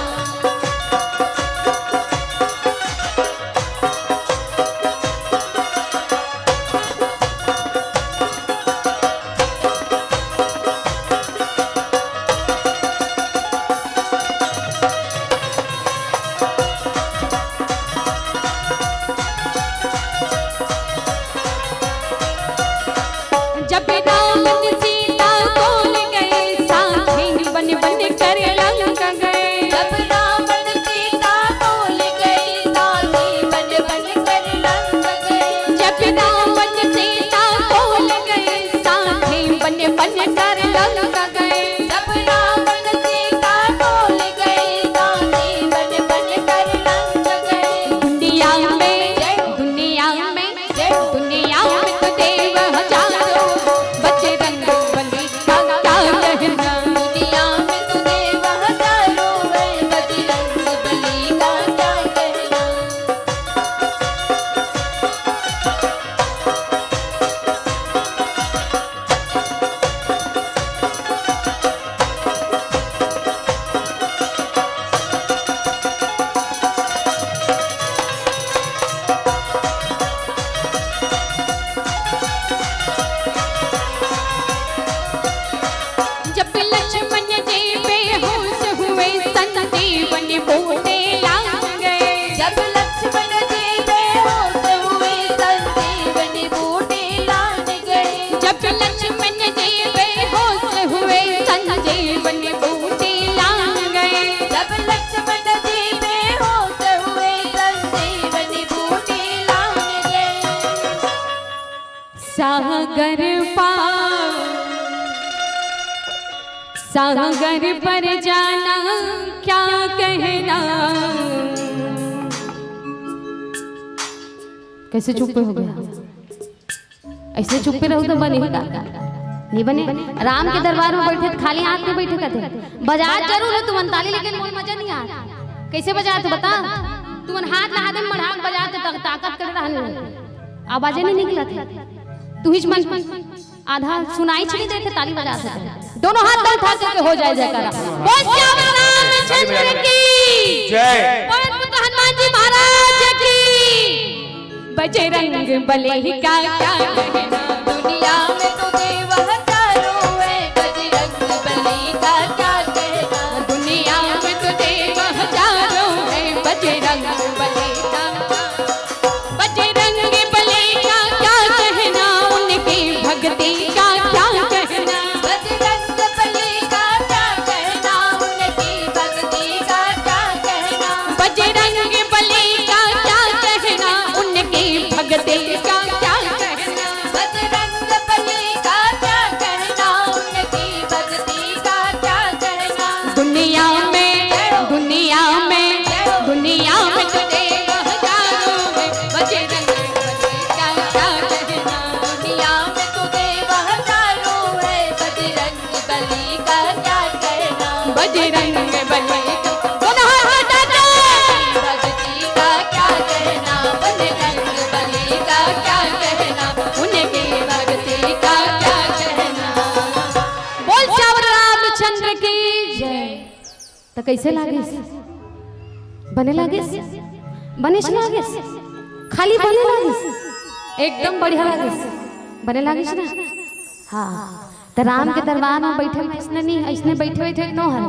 जब रावण सीता को ले गए, साथी बन बन कर लंका गए। जब रावण सीता को ले गए, साथी बन बन कर लंका गए। जब रावण सीता को ले गए, साथी बन बन कर लंका गए। जब रावण सीता को ले गए, साथी बन बन कर लंका गए। दुनिया में, जय हो। दुनिया में, जय हो। दुनिया में तो देव हजारों, बजरंग बली का क्या कहना। दुनिया में तो देव हजारों हैं, बजरंग बली का क्या कहना। जब लक्ष्मण जी बेहोश हुए, संजीवनी बूटी लान गए। जब लक्ष्मण जी बेहोश हुए, संजीवनी बूटी लान गए। जब लक्ष्मण जी बेहोश हुए, संजीवनी बूटी लान गए। जब लक्ष्मण जी बेहोश हुए, संजीवनी बूटी लान गए। सागर पार, सागर पर जाना क्या कहना। कैसे चुप हो गया? ऐसे चुप रहू तो बने का? नहीं बने। राम के दरबार में बैठे तो खाली हाथ नहीं बैठे कहते। बजात जरूर है तुमन ताली, लेकिन मोर मजा नहीं आत। कैसे बजात बता? तुमन हाथ ला हाथ में मढ़ा के बजात तो ताकत कर रहा नहीं। आवाजे नहीं निकलत है। तू ही मन आधा सुनाई छिड़ी देते ताली बजात है। दोनों हाथ उठा के हो जाए जयकारा। बोल सियावर रामचंद्र की जय। पवन पुत्र हनुमान जी महाराज की। बजरंग बली का क्या कहना। दुनिया में तो देव हजारों हैं, बजरंग बली का क्या कहना। दुनिया में तो देव हजारों हैं, बजरंग बली का क्या, बजरंग बली का क्या कहना, उनकी भक्ति का क्या कहना। बजरंग बली का क्या कहना, उनकी भक्ति का क्या कहना। बजरंग बली का क्या कहना, बजरंग बली का दोनों हाथ उठा के। भक्ति का क्या कहना, बजरंग बली का क्या कहना, उनकी भक्ति का क्या कहना। बोल सियावर रामचंद्र की जय। त कैसे लागिस? बने लागिस? बनेच लागिस? खाली बने लागिस? एकदम बढ़िया लागिस। बने लागिस ना? हाँ। त राम के दरबार में बैठे में अइसने नहीं, अइसने बैठे बैठे नो हन।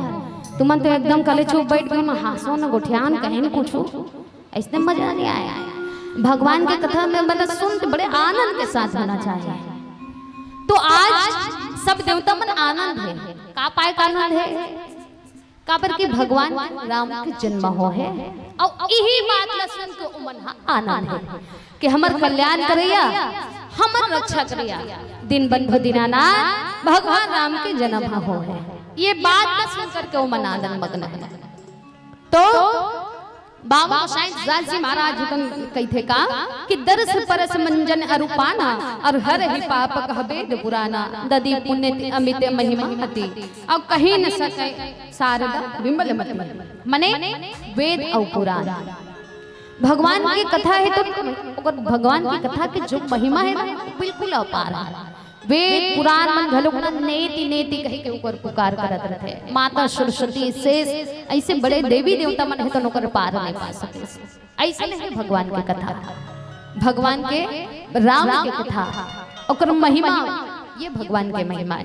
तुमन तो एकदम कले चुप बैठ गए, मैं हाँसो न गोठियान कहें न कुछू। अइसने मजा नहीं आया। भगवान के कथा में मतलब सुन के बड़े आनंद के साथ होना चाहिए। तो आज सब देवता मन आनंद हे। का पाए का आनंद हे? काबर कि भगवान राम के जन्म हो हे, अउ इही बात ला सुन के उमन हा आनंद हे कि हमर कल्याण करइया, हमर रक्षा करइया दीनबंधु दीनानाथ भगवान राम के जन्म हा हो हे। ये बात ला सुन करके उमन आनंद मग्न हे। तो बाबा गोसाई तुलसीदास जी महाराज जी तन कहिथे का कि दरस परस मंजन अरु पाना, अरु हरहि पाप कह वेद पुराना। नदी पुनीत अमित महिमा अति, अउ कहि न सके सारदा विमल मति। मने वेद अउ पुराण, भगवान के कथा हे तो ओकर, भगवान के कथा के जो महिमा हे ना, बिल्कुल अपार हे। वेद पुराण मन घलोक ना नेति नेति कहि के ओकर पुकार करत रथे। माता सरस्वती, शेष, अइसे बड़े देवी देवता मन हे तो ओकर पार नहीं पा सके। अइसने हे भगवान के कथा, भगवान के, राम के कथा, ओकर महिमा, ये भगवान के महिमा हे।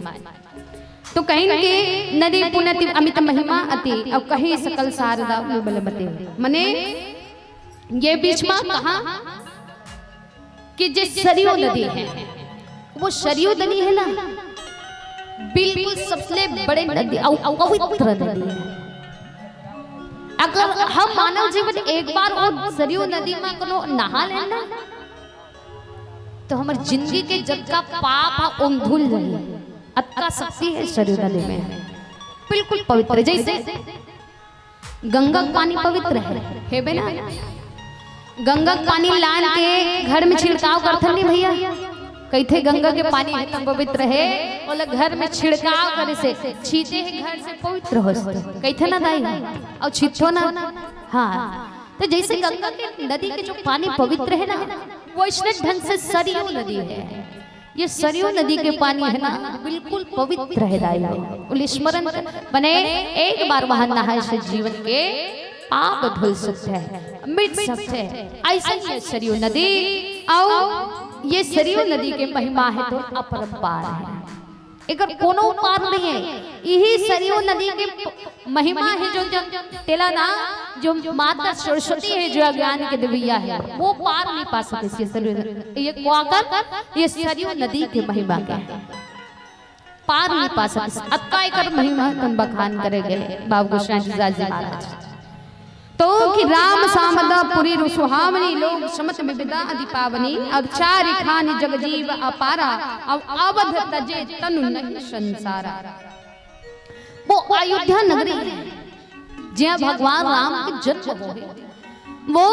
तो कहिन कि नदी पुनीत अमित महिमा अति, अउ कहि सकल सारदा विमल मति। मने ये बीच में कहा कि जे सरयू नदी हे, वो सरयू नदी हे ना, बिल्कुल सबले बड़े नदी अउ पवित्र नदी हे। अगर हम मानव जीवन एक बार वो सरयू नदी में कोनो नहा लेन ना, तो हमर जिंदगी के जतका पाप हे, ओन धुल जाही। अतका शक्ति हे सरयू नदी में, बिल्कुल पवित्र। जइसे गंगा के पानी पवित्र हे, हेबे ना? गंगा के पानी लान के घर में छिड़काव करथन नहीं भैया, कहिथे गंगा के पानी हे तो पवित्र हे, ओला घर में छिड़काव करे से, छींचे हे घर से पवित्र हो से, कहिथे ना दाई? अउ छींचो ना। हाँ, तो जइसे गंगा के नदी के जो पानी पवित्र हे ना, वइसने ढंग से सरयू नदी हे। ये सरयू नदी के पानी हे ना, बिल्कुल पवित्र हे दाई हो। ओला स्मरण कर, बने एक बार वहाँ नहाए से जीवन के पाप धुल सकथे, मिट सकथे। अइसन ये सरयू नदी, अउ ये सरयू नदी के महिमा हे तो अपरंपार हे, एकर कोनो पार नहीं हे। इही सरयू नदी के महिमा हे जो, जो तेला ना, जो माता सरस्वती हे, जो ज्ञान के देवइया हे, वो पार नहीं पा सके। ये सरयू, ये क्वाकर, ये सरयू नदी के महिमा के पार नहीं पा सके। अतका एकर महिमा तन बखान करे गए बाबा गोसाई जी महाराज। तो कि राम सामदा पुरी रु सुहावनी, लोग समत विविधा अति पावनी, अउ चारि खानि जग जीव अपारा, अउ अवध तजे तनु नहीं संसारा। वो अयोध्या नगरी हे, जिहाँ भगवान राम के जन्म होय हे। वो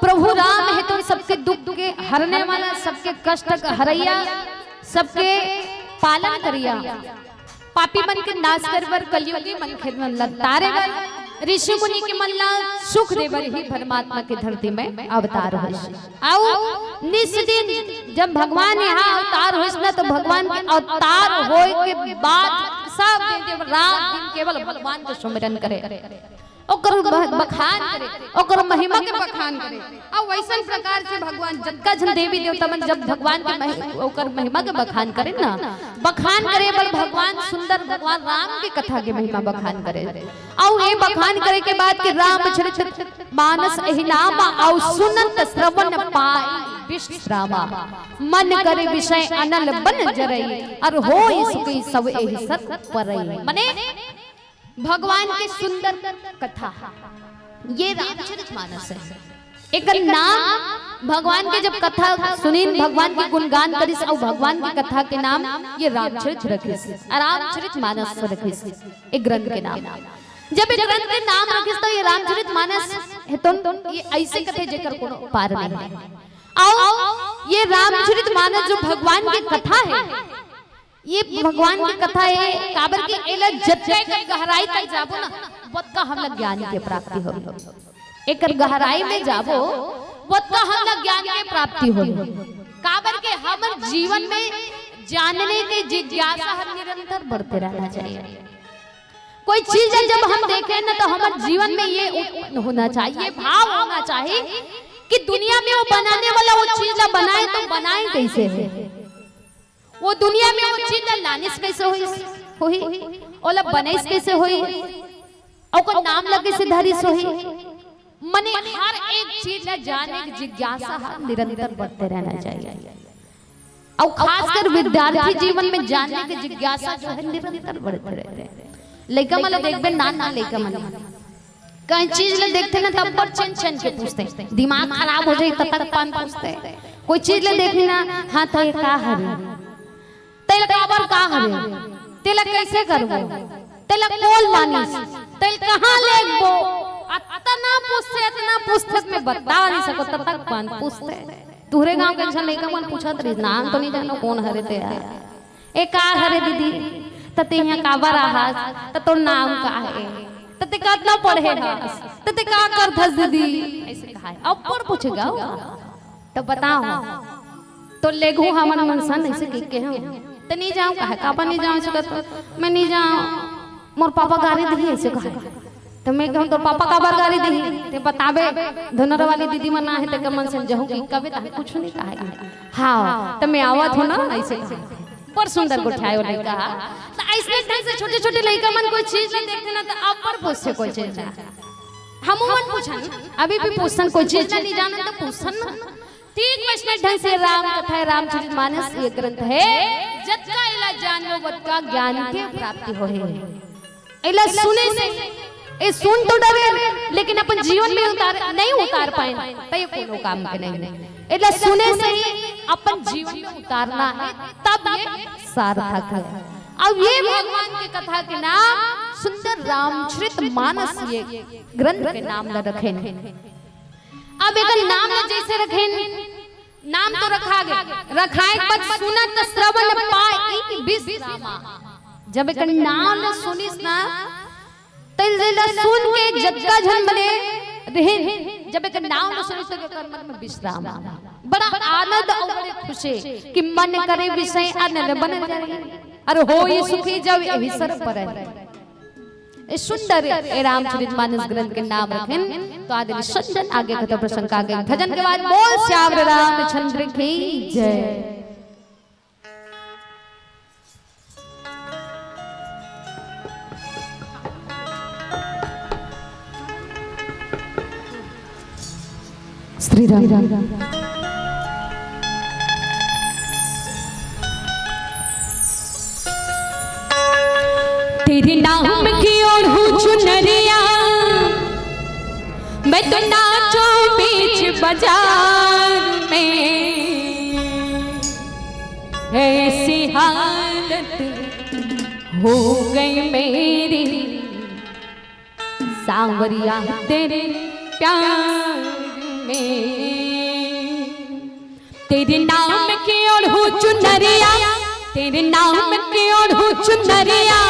प्रभु राम हे तो सबके दुख के हरने वाला, सबके कष्ट के हरइया, सबके पालन करइया, पापी मन के नाश करे बर, कलयुगी मनखे मन ला तारे बर, ऋषि मुनि के मन ला सुख दे बर ही परमात्मा के धरती में अवतार होय। अउ निस दिन जब भगवान यहाँ अवतार होइस ना, तो भगवान के अवतार होय के बाद सब दिन, दिन रात दिन केवल भगवान के सुमिरन करे, ओकर ब-, बखान करे, ओकर महिमा के बखान करे। अउ वइसन प्रकार से भगवान जतका झन देवी देवता मन जब भगवान के महि-, ओकर महिमा के बखान करे ना, बखान करे बर भगवान सुंदर भगवान राम के कथा के महिमा बखान करे। अउ ये बखान करे के बाद कि रामचरित मानस एहि नामा, अउ सुनत श्रवण पाई विश्रामा। मन करे विषय अनल बन जरई, अउ होई सुखी सब एहि सत परई। मने भगवान के सुंदर कथा, ये रामचरित मानस हे। एकर नाम भगवान के जब कथा सुनिन, भगवान के गुणगान करिस अउ भगवान के कथा के नाम ये रामचरित रखिस, रामचरित मानस रखिस, एक ग्रंथ के नाम। जब एक ग्रंथ के नाम रखिस तो ये रामचरित मानस हे तो ये अइसे कथे जेकर कोनो पार नहीं हे। अउ ये रामचरित मानस जो भगवान के कथा हे, ये भगवान के कथा हे, काबर कि एला जतका एकर गहराई तक जाबो ना, ओतका हमला ज्ञान के प्राप्ति होही। एकर गहराई में जाबो, ओतका हमला ज्ञान के प्राप्ति होही। काबर के हमर जीवन में जानने के जिज्ञासा हर निरंतर बढ़ते रहना चाहिए। कोई चीज ला जब हम देखें ना, तो हमर जीवन में ये उत्पन्न होना चाहिए, भाव होना चाहिए कि दुनिया में वो बनाने वाला वो चीज ला बनाए, तो बनाए कैसे हे? वो दुनिया में वो चीज ला लानिस कैसे होइस, होही? ओला बनइस कैसे होही? ओकर नाम ला कैसे धरिस होही? मने हर एक चीज ला जाने के जिज्ञासा ह निरंतर बढ़ते रहना चाहिए। अउ खासकर विद्यार्थी जीवन में जानने के जिज्ञासा जो है निरंतर बढ़ते रहते हैं। लइका मन ला देखबे, नान नान लइका मन कहीं चीज ला देखथे ना, तब पर छन छन के पूछथे, दिमाग खराब हो जाही तब तक पान पूछथे। कोई चीज ला देखही ना, हाँ त ये का हरे, तेला काबर का हरे, तेला कैसे करबो, तेला कोन लानिस, तेला कहाँ लेगबो, अतना पूछथे, अतना पूछथे, मैं बता नहीं सकत, तब तक पान पूछथे। तुहरे गांव के अइसन लइका मन पूछत रहिस, नाम तो नहीं जानो कोन हरे ते यार। ए का हरे दीदी, त ते इहाँ काबर आहस, त तोर नाम का हे, त ते कतना पढ़े हस, त ते का करथस दीदी, अइसे कहाय। अब्बड़ पूछेगा वो। त बताओ, त लेगहूँ हमन मन सन अइसे कहिके हम। त नहीं जांव कहाय, काबर नहीं जांव अइसे कहिथे, मैं नहीं जांव, मोर पापा गारी दिही अइसे कहाय। त मैं कहूँ, तोर पापा काबर गारी दिही? ते बताबे, धुनर वाली दीदी मन आहे, तेकर मन सन जहूँ कहिके कबे, तहन कुछु नहीं कहाय। हाँ, त मैं आवत हूँ ना, अइसे कहाय। बड़ सुंदर गोठियाय वो लइका ह। त अइसने ढंग से छोटे-छोटे लइका मन कोई चीज ला देखथे ना, त अब्बड़ पूछथे कोई चीज ला। हमू मन पूछन, अभी भी पूछन, कोई चीज ला नहीं जानन त पूछन ना। ठीक वइसने ढंग से राम कथा, रामचरित मानस ये ग्रंथ हे, जतका एला जान लो, ओतका ज्ञान के प्राप्ति होही। एला सुने से, ए सुन तो डरे, लेकिन अपन जीवन में उतार, नहीं उतार पाए, त ये कोनो काम के नहीं। एला सुने से ही अपन जीवन में उतारना हे, तब ये सार्थक हे। अब ये भगवान के कथा के नाम सुंदर रामचरित मानस ये ग्रंथ के नाम ला रखेन। अब एकर नाम ला जइसे रखेन, नाम तो रखा गे, रखाय के बाद सुनत श्रवण पाई विश्रामा। जब एकर नाम ला सुनिस ना, त एला सुन के जतका झन मने रहिन, जब एकर नाम ला सुनिस त एकर मन में विश्राम आ। बड़ा आनंद अउ बड़े खुशी कि मन करे विषय अनल बन जाए, अरे होई सुखी जब एही सर पर। ए सुंदर ए रामचरित मानस ग्रंथ के नाम रखेन। त आज निसंजन आगे कथा प्रसंग का आगे भजन के बाद बोल सियावर रामचंद्र की जय। श्री राम। तेरे नाम की ओढ़ू चुनरिया, मैं तो नाचो बीच बाजार में। ऐसी हालत हो गई मेरी, सांवरिया तेरे प्यार में। तेरे नाम की ओढ़ू चुनरिया, तेरे नाम की ओढ़ू चुनरिया,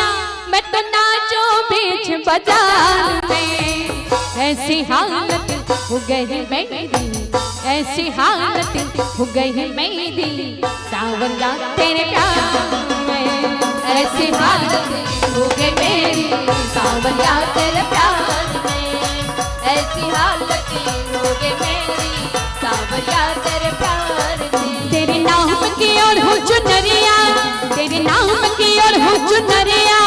मैं तो नाचो बीच बाजार में। ऐसी हालत हो गई मेरी, ऐसी हालत हो गई मेरी, सांवरिया तेरे प्यार में। ऐसी हालत हो गई मेरी, सांवरिया तेरे प्यार में। ऐसी हालत हो गई मेरी, सांवरिया तेरे प्यार में। तेरे नाम की ओढ़ू चुनरिया, तेरे नाम की ओढ़ू चुनरिया,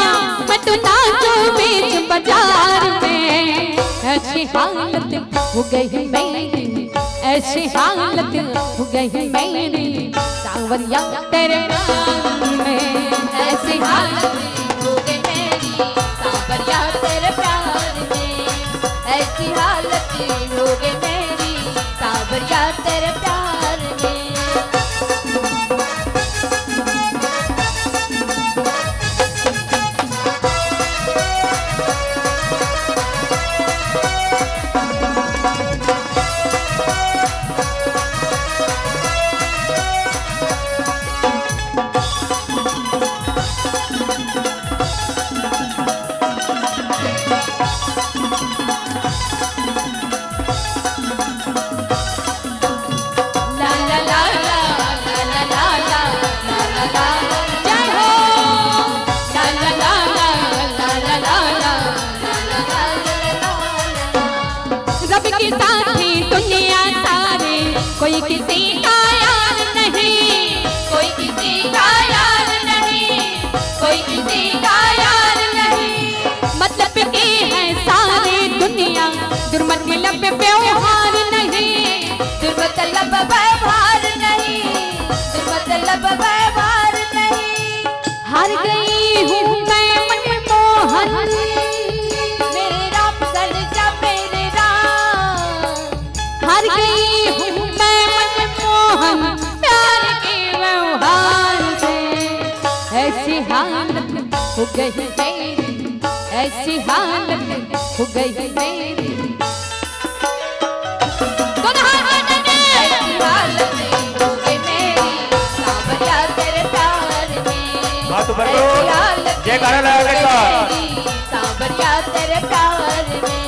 मैं तो नाचो बीच बाजार में। ऐसी हालत हो गई मेरी, ऐसी हालत हो गई मेरी, सांवरिया तेरे प्यार में। ऐसी हालत हो गई मेरी, सांवरिया तेरे प्यार में। ऐसी हालत हो गई मेरी, सांवरिया तेरे प्यार में। कोई किसी का यार नहीं, कोई किसी का यार नहीं, कोई किसी का यार नहीं। मतलब के हैं सारी दुनिया, दुर्मतलब व्यवहार नहीं, दुर्मतलब व्यवहार नहीं, दुर्मतलब व्यवहार नहीं। हार गई हूँ मैं मनमोहन, मेरे राम, कल जा मेरे राम। हार गई हूँ मैं मनमोहन प्यार के व्यवहार से। ऐसी हालत हो गई मेरी, ऐसी हालत हो गई मेरी। दोनों हाथ उठा के। ऐसी हालत हो गई मेरी, सांवरिया तेरे प्यार में। हाथ ऊपर करो। ऐसी हालत जयकारा लगा के हो गई साथ। मेरी, सांवरिया तेरे प्यार में।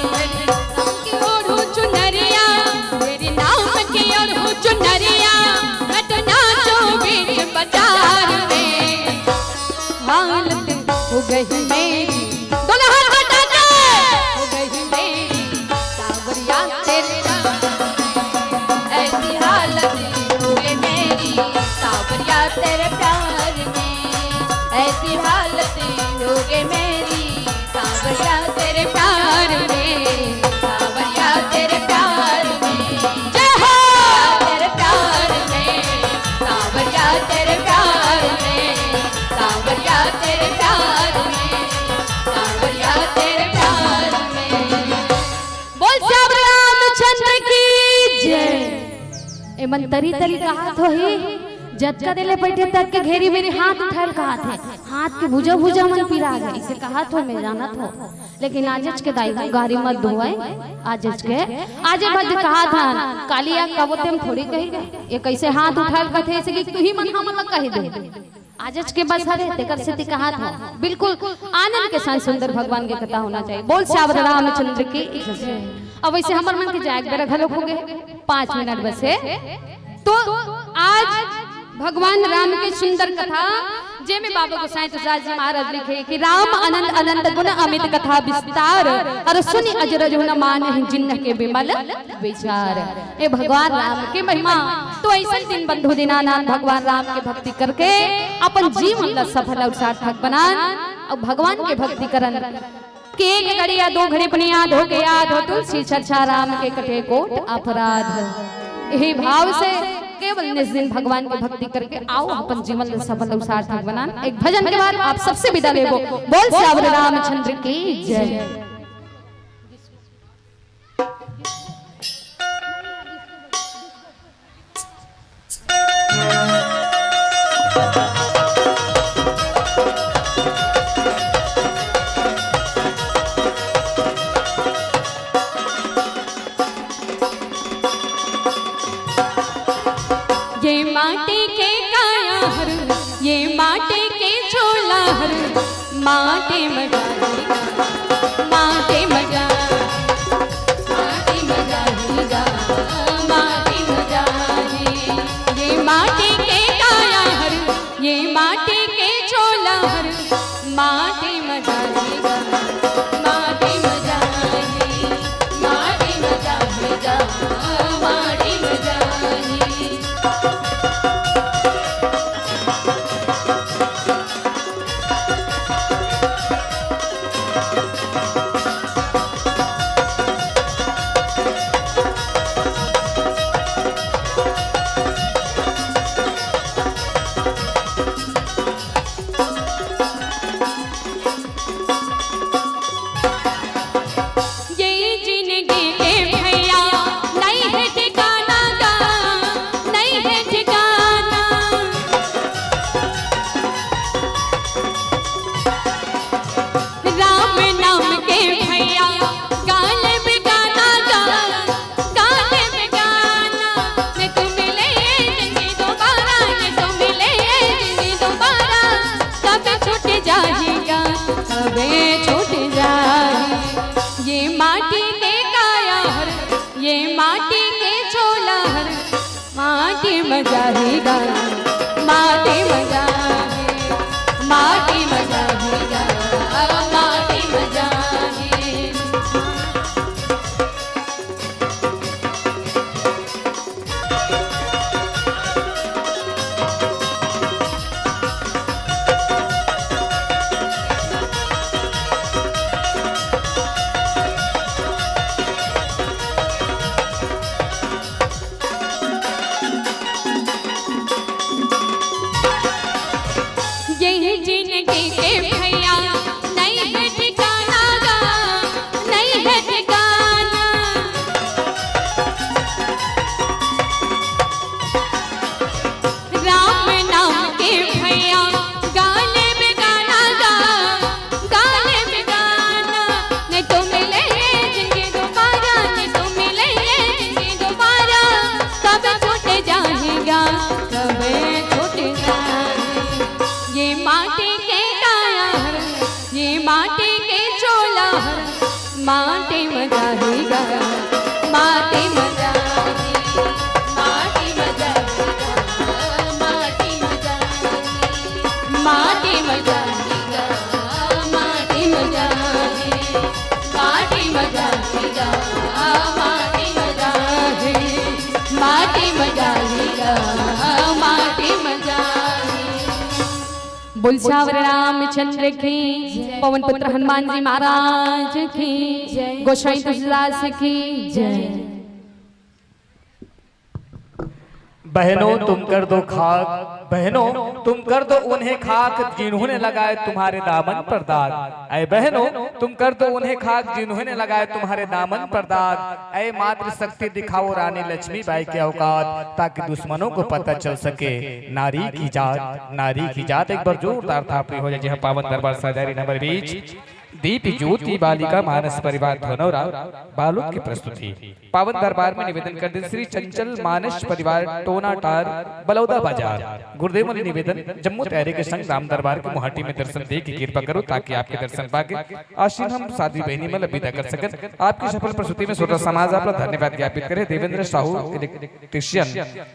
नाम की ओढ़ू चुनरिया, तेरे नाम की ओढ़ू चुनरिया, मैं तो नाचूं बीच बाजार में। हालत हो गई मेरी, दोनों हाथ उठा के। हो गई मेरी सांवरिया तेरे प्यार में। ऐसी हालत हो गई मेरी सांवरिया तेरे प्यार में। ऐसी हालत हो गई मेरी सांवरिया तेरे प्यार में, सांवरिया तेरे प्यार में। जय हो। तेरे प्यार में, सांवरिया तेरे प्यार में, सांवरिया तेरे प्यार में, सांवरिया तेरे प्यार में। बोल श्याम रामचंद्र की जय। ए मन तरी तरी कहात होही, जतका देले बैठे तक के घेरी मेरी हाथ उठायल कहात हे, हाथ के भुजा भुजा मन पिरा गे, इसे कहात हो, मैं जानत हो। लेकिन आजच के दाई गारी मत धोवय, आजच के, आज भज कहात हन, काली या कबो तेम थोड़ी कही, ये कैसे हाथ उठायल कथे, ऐसे कि तू ही मन हमन ला कही दे। आजच के बस हरे, तेकर सेती कहात हो। बिल्कुल आनंद के साथ सुंदर भगवान के कथा होना चाहिए। बोल सियावर रामचंद्र की जय। अब वैसे हमर मन के जाए के बेरा घलोक हो गए, पाँच मिनट बस हे। तो आज भगवान राम के सुंदर कथा, जेमे बाबा गोसाई तुलसीदास जी महाराज लिखे कि राम अनंत अनंत गुण अमित कथा विस्तार, अरु सुनि अजरज हुन मानहि जिनके विमल विचार। ए भगवान राम के महिमा। तो अइसन दीनबंधु दीनानाथ भगवान राम के भक्ति करके अपन जीवन ला सफल अउ सार्थक बनान अउ भगवान के भक्ति करन। कि एक घड़ी या दो घड़ी अपने याद हो के याद हो तुलसी चर्चा राम के कटे कोट अपराध। यही भाव से केवल निज दिन भगवान की भक्ति करके आओ अपन जीवन ला सफल अउ सार्थक बनान। एक भजन के बाद आप सबसे विदा लेबो। बोल सियावर रामचंद्र की जय। ये माटी के काया हरु, ये माटी के झोला हरु, माटी म जाही गा, माटी म जाही, माटी म जाही गा, माटी म जाही। ये माटी के काया हरु, ये माटी के झोला हरु, माटी म जाही गा, माटी म जाही, माटी म जाही गा, माटी म जाही। ये जिंदगी के भैया, नहीं है ठिकाना गा, नहीं है ठिकाना। राम नाम के भैया, गाले में गाना गा, गाने में गाना, न तू मिले जिंदगी दोबारा, न तू मिले जिंदगी दोबारा, कब छूट जाही गा, कब छूट जाही। ये माटी के काया हर, ये माटी के झोला हर, माटी म जाही गा, माटी म जाही, माटी म जाही गा, माटी म जाही। के चोला ह माटी म जाही गा, माटी म जाही, माटी म जाही गा, माटी म जाही, माटी म जाही गा, माटी म जाही, माटी म जाही गा, माटी म जाही, माटी म जाही गा, माटी म जाही। बोल सावर रामचंद्र की, पवन पुत्र हनुमान जी महाराज की, गोसाई तुलसीदास की जय। बहनों, तुम कर दो खाक, बहनों, तुम कर दो उन्हें खाक, जिन्होंने लगाए तुम्हारे दामन पर दाग। ऐ बहनों, तुम कर दो उन्हें खाक, जिन्होंने लगाए तुम्हारे दामन पर दाग। ऐ मातृशक्ति, दिखाओ रानी लक्ष्मीबाई की औकात, ताकि दुश्मनों को पता चल सके नारी की जात, नारी की जात। एक बार जोरदार थापड़ी हो जाए जी हाँ पावन दरबार सहायदारी नंबर बीच दीप ज्योति बालिका मानस परिवार धनौरा बालोद की प्रस्तुति। पावन दरबार में निवेदन कर दे श्री चंचल मानस परिवार टोनाटार बलौदा बाजार। गुरुदेव मन निवेदन जम्मो तैयारी के संग राम दरबार के मुहाटी में दर्शन दे के कृपा करो, ताकि आपके दर्शन पाके आशीन हम साध्वी बहनी मन ला विदा कर सकन। आपकी सफल प्रस्तुति में श्रोता समाज आप ला धन्यवाद ज्ञापित करे। देवेंद्र साहू इलेक्ट्रिशियन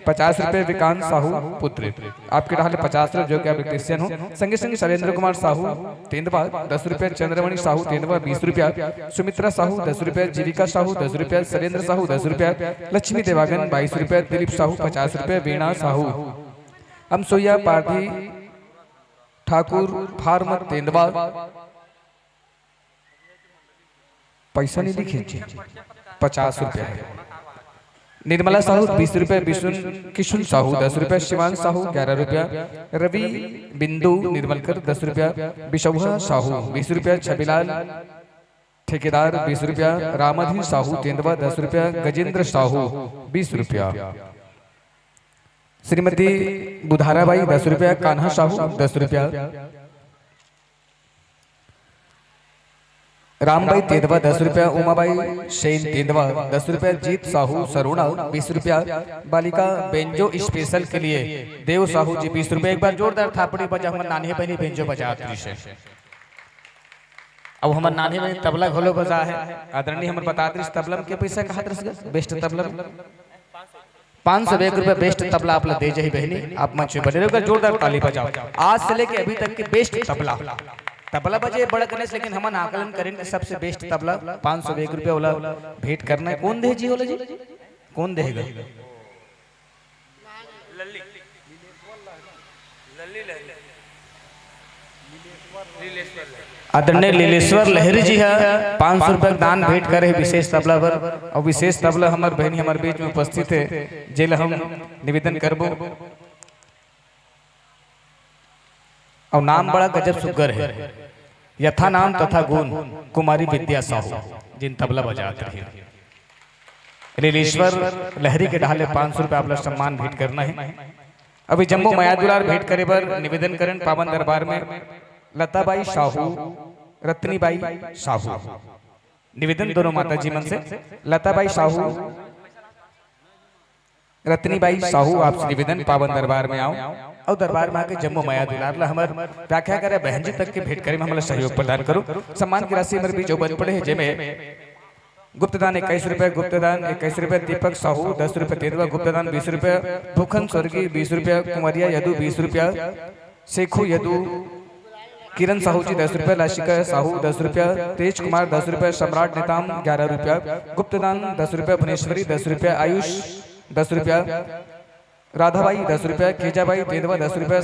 पचास रुपए, विकांत साहू पुत्र आपके डाले पचास रुपए, जो कि आप इलेक्ट्रिशियन हो। संगे संगे शैलेंद्र कुमार साहू तेंदवा दस रुपए, चंद्रमणि साहू तेंदवा बीस रुपया, सुमित्रा साहू दस रुपया, जीविका साहू दस रुपया, शैलेंद्र साहू दस रुपया, लक्ष्मी देवांगन बाईस रुपया, दिलीप साहू पचास रुपया, वीणा साहू अमसोया, पारधी ठाकुर फार्म तेंदवा, पैसा नहीं लिखे जी, पचास रुपया है। निर्मला साहू बीस रुपया, बिशुन किशुन साहू दस रुपया, शिवान साहू ग्यारह रुपया, रवि बिंदु निर्मलकर दस रुपया, बिशौहा साहू बीस रुपया, छबिलाल ठेकेदार बीस रुपया, रामाधीन साहू तेंदवा दस रुपया, गजेंद्र साहू बीस रुपया, श्रीमती बुधाराबाई दस रुपया, कान्हा साहू दस रुपया, रामबाई तेंदवा दस रुपया, उमाबाई सेन तेंदवा दस रुपया, जीत साहू सरोना बीस रुपया, बालिका बेंजो स्पेशल के लिए देव साहू जी बीस रुपया। एक बार जोरदार थापड़ी बजा, हमर नान्हे बहिनी बेंजो बजात रहिस हे। अब हमर नान्हे बहिनी तबला घलो बजा हे। आदरणीय हमर बतात रहिस तबला म के पैसा कहात रहिस गा? बेस्ट तबला म पाँच सौ एक रुपया बेस्ट तबला आप ला दे जाही बहिनी, आप मंच में बने रहो, एक बार जोरदार ताली बजाओ। आज से लेके अभी तक के बेस्ट तबला, तबला बजे बड़ा गणेश, लेकिन हमन आकलन करेन कि सबसे बेस्ट तबला पाँच सौ एक रुपया वाला भेंट करना है। कौन दे जी, वाला जी, कौन देगा? आदरणीय लीलेश्वर लहरी जी ह पाँच सौ रुपया के दान भेंट करे हे विशेष तबला बर, अउ विशेष तबला हमर बहिनी हमर बीच में उपस्थित हे, जेला हम निवेदन करबो। अउ नाम बड़ा गजब सुग्घर हे, यथा नाम तथा गुण, कुमारी विद्या साहू, जिन तबला बजात रहिन। लीलेश्वर लहरी के डहार ले पाँच सौ रुपया आप ला सम्मान भेंट करना हे। अभी जम्मो मया दुलार भेंट करे बर निवेदन करेन पावन दरबार में लताबाई साहू, रत्नीबाई साहू, निवेदन दोनों माता जी मन से, लताबाई साहू, रत्नीबाई साहू, आपसे निवेदन पावन दरबार में आओ अउ दरबार में आके जम्मो मया दुलार ला हमर व्याख्या करे बहन जी तक के भेंट करे में हमला सहयोग प्रदान करो। सम्मान की राशि हमर बीच जो बन पड़े हे, जेमे गुप्तदान इक्कीस रुपया, गुप्तदान इक्कीस रुपया, दीपक साहू दस रुपया, तेंदुआ गुप्तदान बीस रुपया, भूखन स्वर्गीय बीस रुपया, कुंवरिया यदु बीस रुपया, शेखू यदु, किरण साहू जी दस रुपया, लाशिका साहू दस रुपया, तेज कुमार दस रुपया, सम्राट नेताम ग्यारह रुपया, गुप्तदान दस रुपया, भुवनेश्वरी दस रुपया, आयुष दस रुपया, राधाबाई दस रुपया, केजाबाई तेंदुआ दस रुपया,